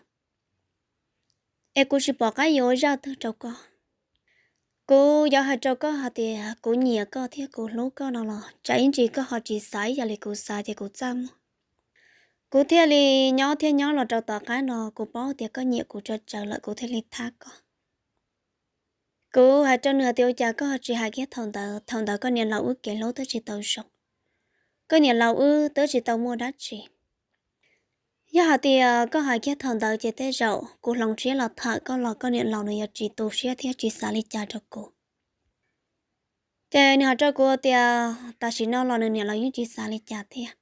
es kuv tsis pom qab yuav ua zaj twg rau koj. Kuv yuav hais rau koj hais tias kuv nyiam koj thiab kuv hlub koj no los tsam ib ntsis koj ho tsis xav ib yam li kuv xav ces kuv txaj muag. Kuv thiaj li nyob thiab nyob los rau tom qab no kuv paub tias koj nyiam kuv tsawv tsawv lawm kuv thiaj li thab koj. Kuv hais rau nws tias ua cas koj ho tsis hais kiag thaum ntawd, thaum ntawd koj niam laus wb kev hlub twb tsis tau zoo. Koj niam laus wb twb tsis tau muaj dab tsi. Yog hais tias koj hais kiag thaum ntawd ces tej zaum kuv hloov siab los tham koj los koj niam laus nws yuav tsis tu siab thiab tsis xav li cas rau kuv. Ces nws hais rau kuv tias tam sim no los nws niam laus yeej tsis xav li cas thiab.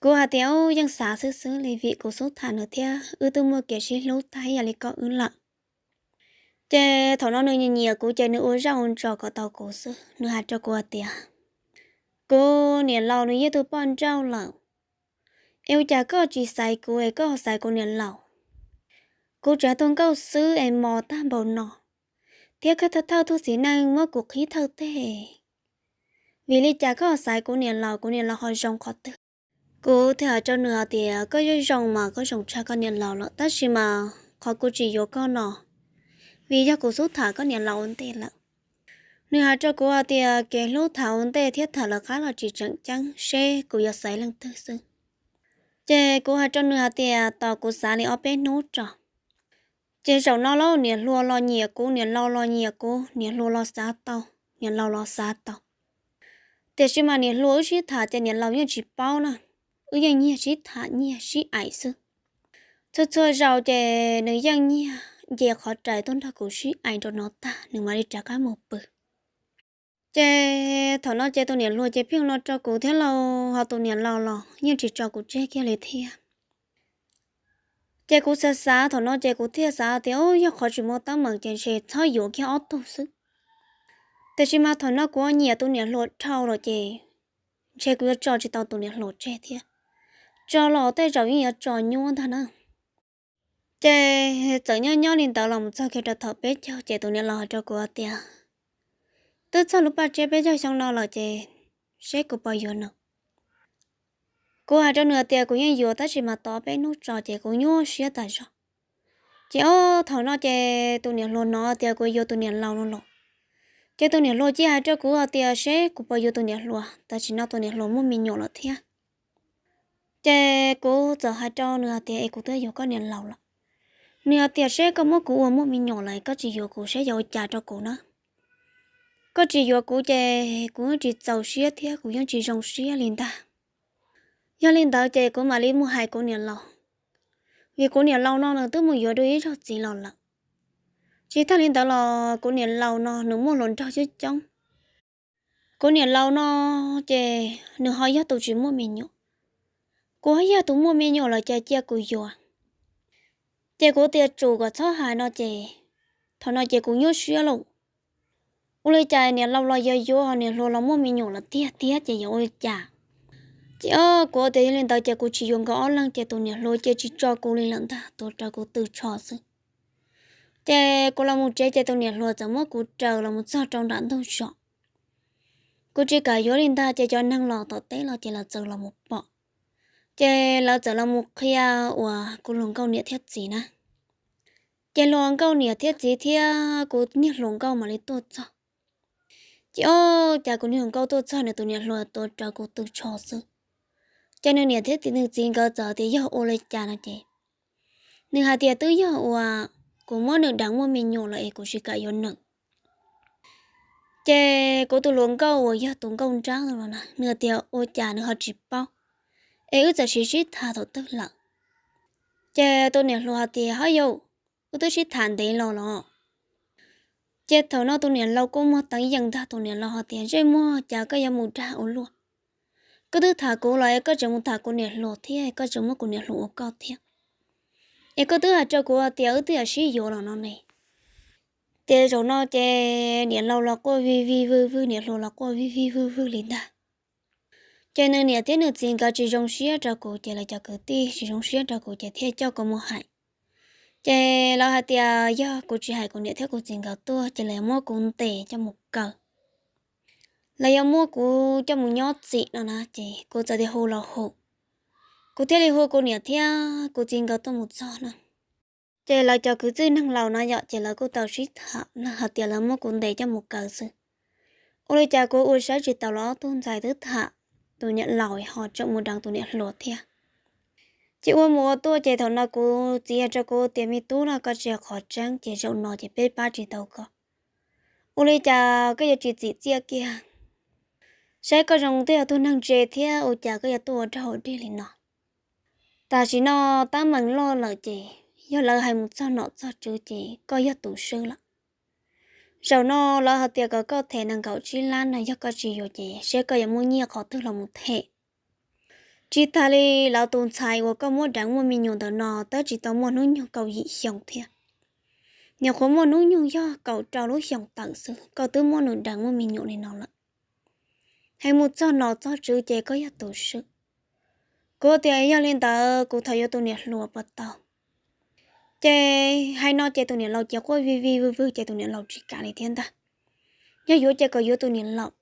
Kuv hais tias yeej xav xwb xwb li vim kuv xub tham nws thiab wb twb muaj kev sib hlub tag ib yam li koj wb lawm. Ces thaum no nws nyiam nyiam kuv ces nws ua zaj ua ntso kom tau kuv xwb. Nws hais rau kuv hais tias kuv niam laus nws yog tus poj nrauj lawm, es ua cas koj tsis xaiv kuv es koj xaiv kuv niam laus? Kuv tseem tus nkauj xwb es mos tag npaum no, thiab koj thawj thawj tug txiv neej muab kuv qhib thawj teg. Vim li cas koj xaiv kuv niam laus, kuv niam laus ho zoo qhov twg? Kuv thiaj hais rau nws hais tias koj yeej zoo mas koj zoo tshaj koj niam laus lawm, tab sis mas qhov kuv tsis yuav koj no vim yog kuv xub tham koj niam laus ua ntej lawm. Nws hais rau kuv hais tias kev hlub tham ua ntej thiab tham lawv qab los tsis tseem ceeb, seb kuv yuav xaiv leej twg xwb. Ces kuv hais rau nws hais tias tos kuv xav li ob peb hnub tso. Ces zaum no los niam hluas los nyiam kuv, niam laus los nyiam kuv, niam hluas los xav tau, niam laus los xav tau. Tiam sis mas niam hluas wb sib tham ces niam laus yeej tsis paub na, wb yeej nyiag sib tham nyiag sib aim xwb. Txhua txhua zaus ces nws yeej nyiag nce qhov rais tuaj nrog kuv sib aim rau no tag nws mam li rov qab mus pw. Ces thaum no ces tus niam hluas ces pheej no rau kuv thiab lauj, ho tus niam laus los yeej tsis tso kuv tseg kiag li thiab. Ces kuv xav xav thaum no ces kuv thiaj xav tias yog qhov tsis muaj teeb meem ces ntshe txhob yuav kiag ob tug xwb. Tiam sis mas thaum no kuv nyiam tus niam hluas dhau lawm ces ntshe kuv yuav tso tsis tau tus niam hluas tseg thiab, tso los tej zaum yeej yuav tso nyuab ntag na. Ces txawm nyob nyob li ntawd los mus txog kiag rau thaum peb caug ces tus niam laus hais rau kuv tias twb txog lub paj tsiab peb caug xyoo no lawm ces seb kuv puas yuav nws. Kuv hais rau nws tias kuv yeej yuav tab sis mas tos peb hnub tso ces kuv nyuaj siab tas zog. Ces ob thaum no ces tus niam hluas hnov tias kuv yuav tus niam laus no los, ces tus niam hluas cia hais rau kuv hais tias seb kuv puas yuav tus niam hluas, tam sim no tus niam hluas muaj me nyuam lawm thiab. Ces kuv txawm hais rau nws hais tias es kuv twb yuav koj niam laus lawm. Nws hais tias seb koj muab kuv ua muaj me nyuam lawm koj tsis yuav kuv seb yuav ua cas rau kuv na. Koj tsis yuav kuv ces kuv yeej tsis txaus siab thiab kuv yeej tsis zoo siab li ntag. Yog li ntawd ces kuv mam li mus hais kuv niam laus, vim kuv niam laus no nws twb mus yuav dua ib zaug txiv los lawm. Tsis tag li ntawd los kuv niam laus no nws muaj hluas nraug coob coob. Kuv niam laus no ces nws ho yog tus tsis muaj me nyuam, kuv ho yog tus muaj me nyuam lawm ces cia kuv yuav. Ces kuv tias tsum kom txhob hais no ces thaum no ces kuv nyuaj siab lauj. Ua li cas niam laus los yuav yuav, niam hluas los muaj me nyuam lawm tiag tiag ces yuav ua li cas? Ces o kuv tias yog li ntawd ces kuv tsis yuav nkawd ob leeg ces tus niam hluas ces tsis tso kuv li lawm ntag, tuav rawv kuv tw tsho xwb. Ces kuv los mus tsev ces tus niam hluas txawm muab kuv raws los mus txog rau nram ntug zos. Kuv tsis kam yuav li ntag ces cov neeg los tom teb los ces lawv txawm los mus pom. Ces lawv txawm los mus qhia uas kuv hluas nkauj niam thiab txiv na. Ces hluas nkauj niam thiab txiv thiab kuv niag hluas nkauj mam li tuaj txog. Ces o cas kuv niag hluas nkauj tuaj txog nws tus niam hluas tuav rawv kuv tw tsho xwb. Ces nws niam thiab nws txiv nkawd txawm tias yog ua li cas no ces nws hais tias twb yog uas kuv muab nws deev muaj me nyuam lawm es kuv tsis kam yuav nws. Ces kuv tus hluas nkauj uas yog tus nkauj nrab no los na nws tias ua cas nws ho tsis paub, es wb txawm sib sib tham thaum twg lawm. Ces tus niam hluas hais tias ho yau, wb twb sib tham ntev los los. Ces thaum no tus niam laus kuj muag teev yeej ntag, tus niam laus hais tias zej muag cas koj yuav mus dag ua luaj. Koj twb tham kuv los es koj tseem mus tham kuv niam hluas thiab koj tseem muab kuv niam hluas ua koj thiab. Es koj twb hais rau kuv tias wb twb yuav sib yuav los no ne. Ces zaum no ces niam laus los quaj vij vij vwj vwj, niam hluas los quaj vij vij vwj vwj li ntag. Ces nws niam thiab nws txiv nkawd tsis zoo siab rau kuv ces lawv cov kwv tij tsis zoo siab rau kuv ces thiaj coj kuv mus hais. Ces lawv hais tias yog kuv tsis hais kuv niam thiab kuv txiv nkawd tuaj ces lawv yuav muab kuv ntes coj mus kaw. Lawv yuav muab kuv coj mus nyob txim no na ces kuv txawm tias hu los hu. Kuv thiaj li hu kuv niam thiab kuv txiv nkawd tuaj mus txog na. Ces lawv cov kwv tij neeg laus no yom ces lawv kuj tau sib tham hais tias lawv muab kuv ntes coj mus kaw xwb. Ua li cas kuv ua saib tsis taus los ob tug ntxhais twb tham tus niam laus ho tseem mus deev tus niam hluas thiab. Ces ua mus ua tuaj ces thaum no kuv txiv hais rau kuv tias me tub no, koj tsis qhov tseeb ces zaum no ces peb pab tsis tau koj. Ua li cas koj yuav tsis txim txiaj kiag? Saib koj zoo twb yog tug neeg ntse thiab ua cas koj yuav tuaj ua rag ua dig li no? Tam sim no teeb meem loj lawm ces yog lawv hais mus txog nom txog tswv ces koj yog tus swb lawm. Zaum no lawv hais tias kom koj them nees nkaum tsib lab no, yog koj tsis yuav ces seb koj yuav muaj nyiaj qhov twg los mus them. Tsis tas li, lawv tus ntxhais uas koj muab deev muaj me nyuam ntawm no twb tsis tau muaj hnub nyoog kaum yim xyoo thiab. Nyuam qhuav muaj hnub nyoog yog kaum rau lub xyoos tawm xwb, koj twb muab nws deev muaj me nyuam li no lawm. Hais mus txog nom txog tswv ces koj yog tus swb. Kuv tias yog li ntawd kuv thov yuav tus niam hluas puas tau? Ces hais no ces tus niam laus ces quaj vij vij vwg vwg ces tus niam laus tsis kam li thiab ntag. Yog yuav ces kom yuav tus niam laus.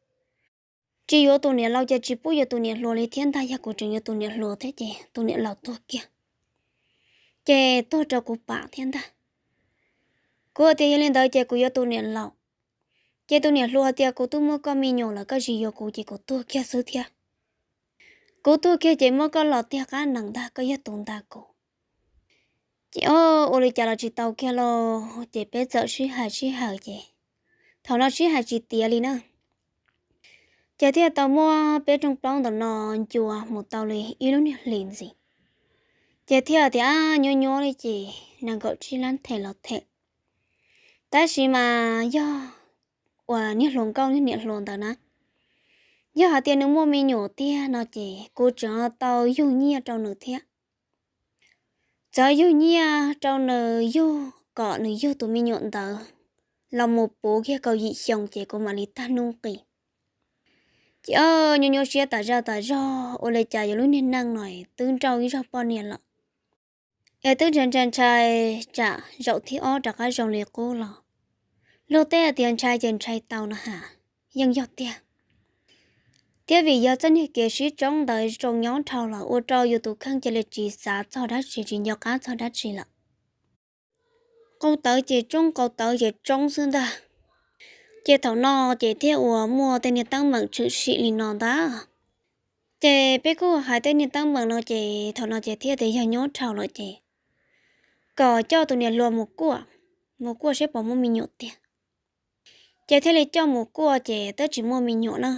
Tsis yuav tus niam laus ces tsis pub yuav tus niam hluas li thiab ntag, yog kuv tseem yuav tus niam hluas thiab ces tus niam laus tuag kiag. Ces tuag rau kuv pam thiab ntag. Kuv tias yog li ntawd ces kuv yuav tus niam laus. Ces tus niam hluas hais tias kuv twb muaj koj me nyuam lawm, koj tsis yuav kuv ces kuv tuag kiag xwb thiab. Kuv tuag kiag ces muab koj los tiag qab nees ntag, koj yog tus nta kuv. Ces o, ua li cas los tsis tau kiag lauj, ces peb txawm sib hais sib hais ces thaum no sib hais tsis tiav li na. Ces thiaj tau muab peb rooj plaub ntawm no ncua mus tau li ib lub niag hlis ntxiv. Ces thiaj tias nyuab nyuab li ces nees nkaum tsib lab them los them. Tab sis mas yog uas niag hluas nkauj niag niam hluas ntawd na, yog hais tias nws muaj me nyuam tiag no ces kuv tseem tau yug nyiaj rau nws thiab. Txawm yug nyiaj rau nws yug kom nws yug tus me nyuam ntawd los mus puv kiag kaum yim xyoo ces kuv mam li tag nuj nqis. Ces o, nyuaj nyuaj siab tas zaj tas zog, ua li cas yuav lub niag neej no twb nrauj ib zaug poj niam lawm, es twb ntshai ntshai ntshai tsam zaum thib ob rov qab zoo li qub los. Luag tej hais tias ntshai ces ntshai tau no has, yeej yog tiag. Thiab vim yog txoj niag kev sib tsoob ntawd tsaus nyob dhau lawm ua rau yus tus kheej cia li tsis xav txog dab tsi, tsis nco qab txog dab tsi lawm. Qau tawv ces tsoob, qau tawv ces tsoob xwb ntag. Ces thaum no ces thiaj uas muaj tej niag teeb meem tshwm sim li no ntag. Ces peb kuj hais tej niag teeb meem no ces thaum no ces thiaj tias yog nyob dhau lawm ces kom coj tus niam hluas mus kuaj, mus kuaj seb puas muaj me nyuam tiag. Ces thiaj li coj mus kuaj ces twb tsis muaj me nyuam na.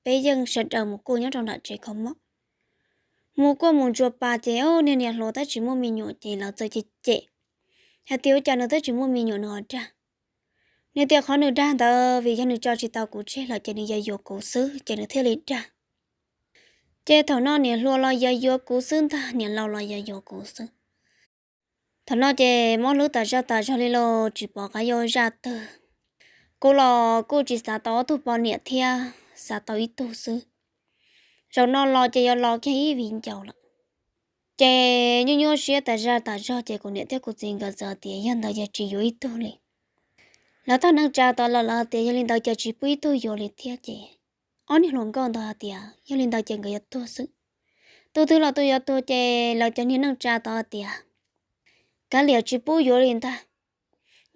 Peb yeej sawv daws mus kuaj nyob rau nram tsev kho mob. Mus kuaj mus ntsuas pas ces niag niam hluas twb tsis muaj me nyuam ces lawv txawm cem cem hais tias ua cas nws twb tsis muaj me nyuam nws ho dag. Nws tias qhov nws dag ntawd vim yog nws tso tsis tau kuv tseg lawm ces nws yog yuav kuv xwb ces nws thiaj li dag. Ces thaum no niam hluas los yog yuav kuv xwb ntag, niam laus los yog yuav kuv xwb. Thaum no ces mob hlwb tas zaj tas zog li los tsis pom qab yuav zaj twg. Kuv los kuj tsis xav tau ob tug poj niam thiab, xav tau ib tug xwb. Zaum no los ces yuav los kiag ib viv ncaus lawm. Ces nyuaj nyuaj siab tas zaj tas zog ces kuv niam thiab kuv txiv nkawd txawm tias yog ntawd yog tsis yuav ib tug li. Lawv tag neej tsa tod los lawv tias yog li ntawd ces tsis pub ib tug yuav li thiab ces ob niag hluas nkauj ntawd hais tias yog li ntawd ces nkawd yuav tuag xwb. Tus twg los tus yuav tuag ces lawv cov niag neej tsa tod hais tias kav liam tsis pub yuav li ntag.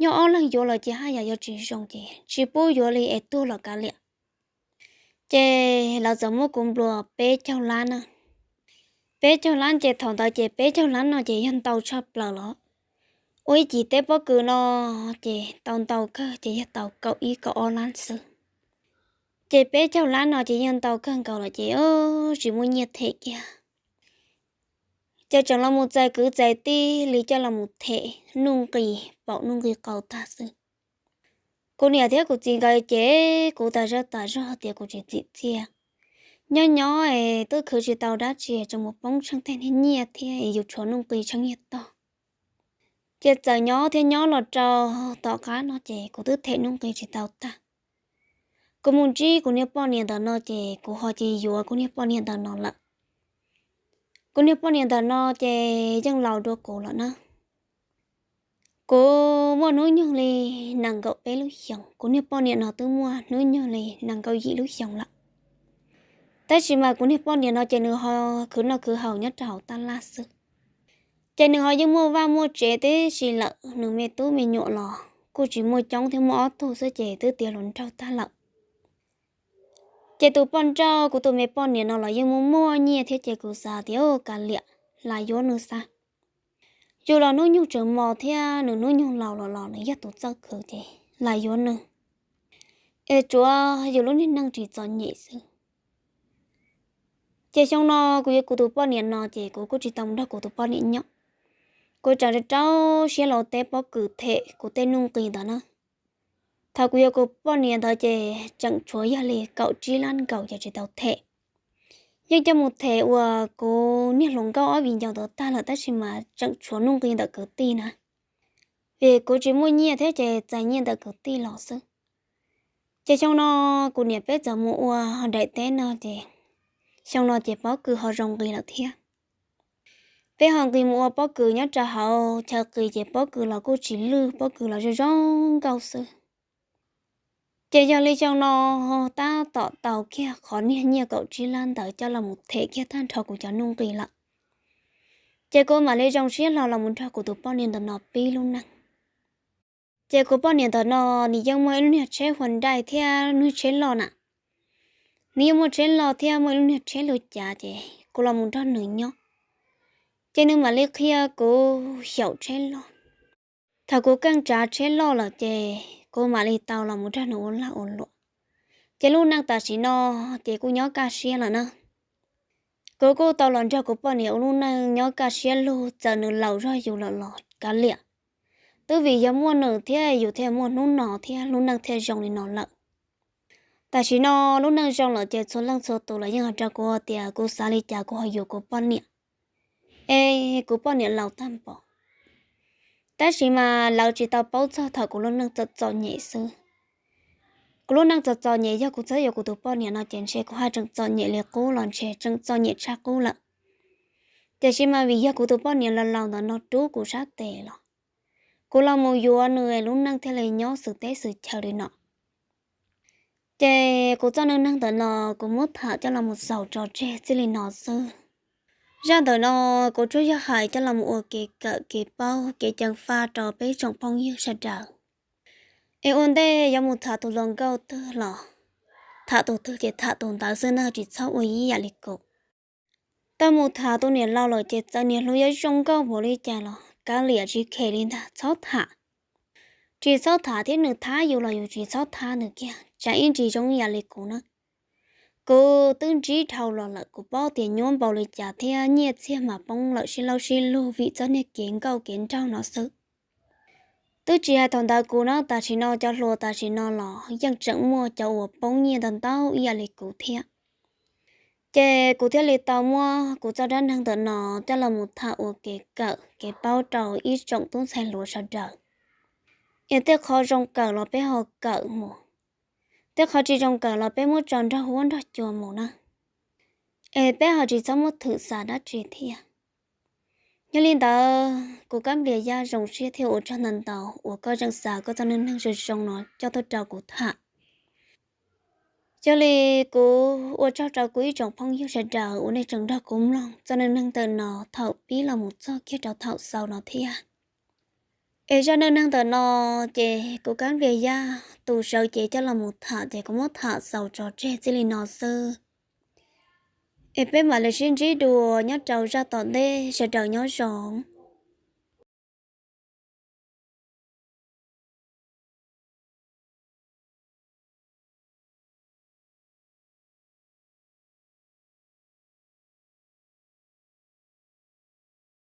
Yog ob leeg yuav lawm ces haj yam yuav tsis zoo ces tsis pub yuav li es tuag los kav liam. Ces lawv txawm muab kuv nplua peb caug lab na. Peb caug lab ces thaum ntawd ces peb caug lab no ces yog ntau tshaj plaws los. Ua ib cim teb pob kws no ces tau ntau kawg ces yog tau kaum ib kaum ob lab xwb. Ces peb caug lab no ces yog ntau kawg nkaus lawm ces tsis muaj nyiaj them kiag. Ces tseem los mus txais kwv txais tij li coj los mus them nuj nqis paum nuj nqis qau tag xwb. Kuv niam thiab kuv txiv nkawd ces kuv tas zaj tas zog tias kuv tsis txim txiaj. Nyob nyob es twb khwv tsis tau dab tsi, tseem mus poob tsheej tej niag nyiaj thiab es yus tshuav nuj nqis tsheej nyiaj tog. Ces txawm nyob thiab nyob los rau tom qab no ces kuv twb them nuj nqis tsis tau tag. Kuv mus ntsib kuv niag poj niam ntawm no ces kuv ho cia yuav kuv niag poj niam ntawm no lawm. Kuv niag poj niam ntawm no ces yeej laus dua kuv lawm na. Kuv muaj hnub nyoog li nees nkaum peb lub xyoos, kuv niag poj niam no twb muaj hnub nyoog li nees nkaum yim lub xyoos lawm. Tab sis mas kuv niag poj niam no ces nws ho khwv noj khwv haus nyob rau hauv tab laj xwb. Ces nws ho yeej muaj vaj muaj tsev tib si lawm, nws me tub me nyuam los kuj tsis muaj coob thiab, muaj ob tug xwb ces twb tiav hluas nraug tag lawm. Ces tus poj nrauj kuv tus me poj niam no los yeej muaj muaj nyiaj thiab ces kuv xav tias kav liam, lam yuav nws xav. Yus los hnub nyoog tseem mos thiab nws hnub nyoog laus los los nws yog tus txawj khwv ces lam yuav nws. Es tsuav yus lub niag neej tsis txom nyem xwb. Ces xyoo no kuv yuav kuv tus poj niam no ces kuv kuj tsis tau mus nrog kuv tus poj niam nyob. Kuv tseem rau rau siab los teb pob kws them kuv tej nuj nqis ntawd na. Thaum kuv yuav kuv poj niam ntawd ces tseem tshuav yog li kaum tsib lab nkaus ces tsis tau them. Yeej coj mus them uas kuv niag hluas nkauj ob viv ncaus ntawd tag lawm tab sis mas tseem tshuav nuj nqi ntawm kwv tij na, vim kuv tsis muaj nyiaj thiab ces txais nyiaj ntawm kwv tij los xwb. Ces xyoo no kuv niam peb txawm mus ua daim teb no ces xyoo no ces pob kws ho zoo nqis lawm thiab. Peb ho nqis mus ua pob kws nyob rau hauv chaw qis ces pob kws los kuj tsis lwj, pob kws los zoo zoo nkauj xwb. Ces yog li xyoo no tab tom tau kiag qhov niag nyiaj kaum tsib lab ntawd coj los mus them kiag tag nrho kuv cov nuj nqi lawm. Ces kuv mam li zoo siab hlo los mus nrog kuv tus poj niam ntawm no pib lub neej. Ces kuv poj niam ntawm no nws yeej muaj ib lub niag tsheb Hyundai thiab lub niag tsheb loj na. Nws yeej muaj tsheb loj thiab muaj ib lub niag tsheb lug cav ces kuv los mus nrog nws nyob. Ces nws mam li qhia kuv xyaum tsheb loj. Thaum kuv keej tsav tsheb loj lawm ces kuv mam li tau los mus nrog nws ua lag ua luam. Ces lub neej tam sim no ces kuj nyob kaj siab lawm na. Kuv kuj tau los nrog kuv poj niam ua lub neej nyob kaj siab lug, txawm nws laus zog yus lawm los kav liam, twb vim yog muaj nws thiab yus thiaj muaj hnub no thiab lub neej thiaj zoo li no lawm. Tam sim no lub neej zoo lawm ces txhua leej txhua tus los yeej hais rau kuv tias kuv xav li cas kuv ho yuav kuv poj niam, es kuv poj niam laus tag npaum. Tab sis mas lawv tsis tau paub txog thaum kuv lub neej txom txom nyem xwb. Kuv lub neej txom txom nyem yog kuv txhob yuav kuv tus poj niam no ces ntshe kuv haj tseem txom nyem li qub los ntshe tseem txom nyem tshaj qub lawm. Tiam sis mas vim yog kuv tus poj niam laus laus ntawm no rub kuv sab tes los, kuv los mus yuav nws lub neej thiaj li nyob xws teb xws chaw li no. Ces kuv txoj neej neeg ntawm no kuv muab tham coj los mus xaus tso tseg txij li no xwb. Zaj ntawm no kuv tsuas yog hais coj los mus ua kev kawm kev paub kev ceev faj rau peb tsoom phooj ywg sawv daws. Es ua ntej yuav mus tham tus hluas nkauj twg los tham tus twg ces tham tus ntawd xwb na, tsis txhob ua ib yam li kuv. Tau mus tham tus niam laus lawm ces txawm niam hluas yuav zoo nkauj npaum li cas los kav liam tsis khem li ntag, txhob tham. Tsis txhob tham thiab nws thab yus los yus tsis txhob thab nws kiag, tsam ib ntsis zoo ib yam li kuv na. Kuv twb ntsib dhau los lawm, kuv paub tias nyuaj npaum li cas thiab nyiaj txiag mas poob lawm sib laub sib lug vim txoj niag kev nkauj kev nraug no xwb. Twb tsis hais thaum ntawd kuv no, tam sim no cov hluas tam sim no los yeej tseem muaj cov uas poob nyiaj ntau ntau ib yam li kuv thiab. Ces kuv thiaj li tau muab kuv txoj dab neeg ntawm no coj los mus tham ua kev kawm kev paub rau ib tsoom tub ntxhais hluas sawv daws. Es tej qhov zoo kawm los peb ho kawm mus, tej qhov tsis zoo kawm los peb muab tso nrog huab nrog cua mus na. Es peb ho tsis txhob muab thwm xav dab tsi thiab. Yog li ntawd kuv Kab Nplias Yaj zoo siab thiab ua tsaug ntau ntau uas koj tseem xa koj txoj neej neeg zoo zoo no coj tuaj rau kuv tham. Yog li kuv ua tsaug rau kuv ib tsoom phooj ywg sawv daws uas nej tseem nrog kuv mloog txoj neej neeg ntawm no thaum pib los mus txog kiag rau thaum xaus no thiab. Es zaj neej neeg ntawm no ces kuv Kab Nplias Yaj tus sawv cev coj los mus tham ces kuv muab tham xaus tso tseg txij li no xwb. Es peb mam li sib ntsib dua nyob rau zaj tom ntej, sawv daws nyob zoo.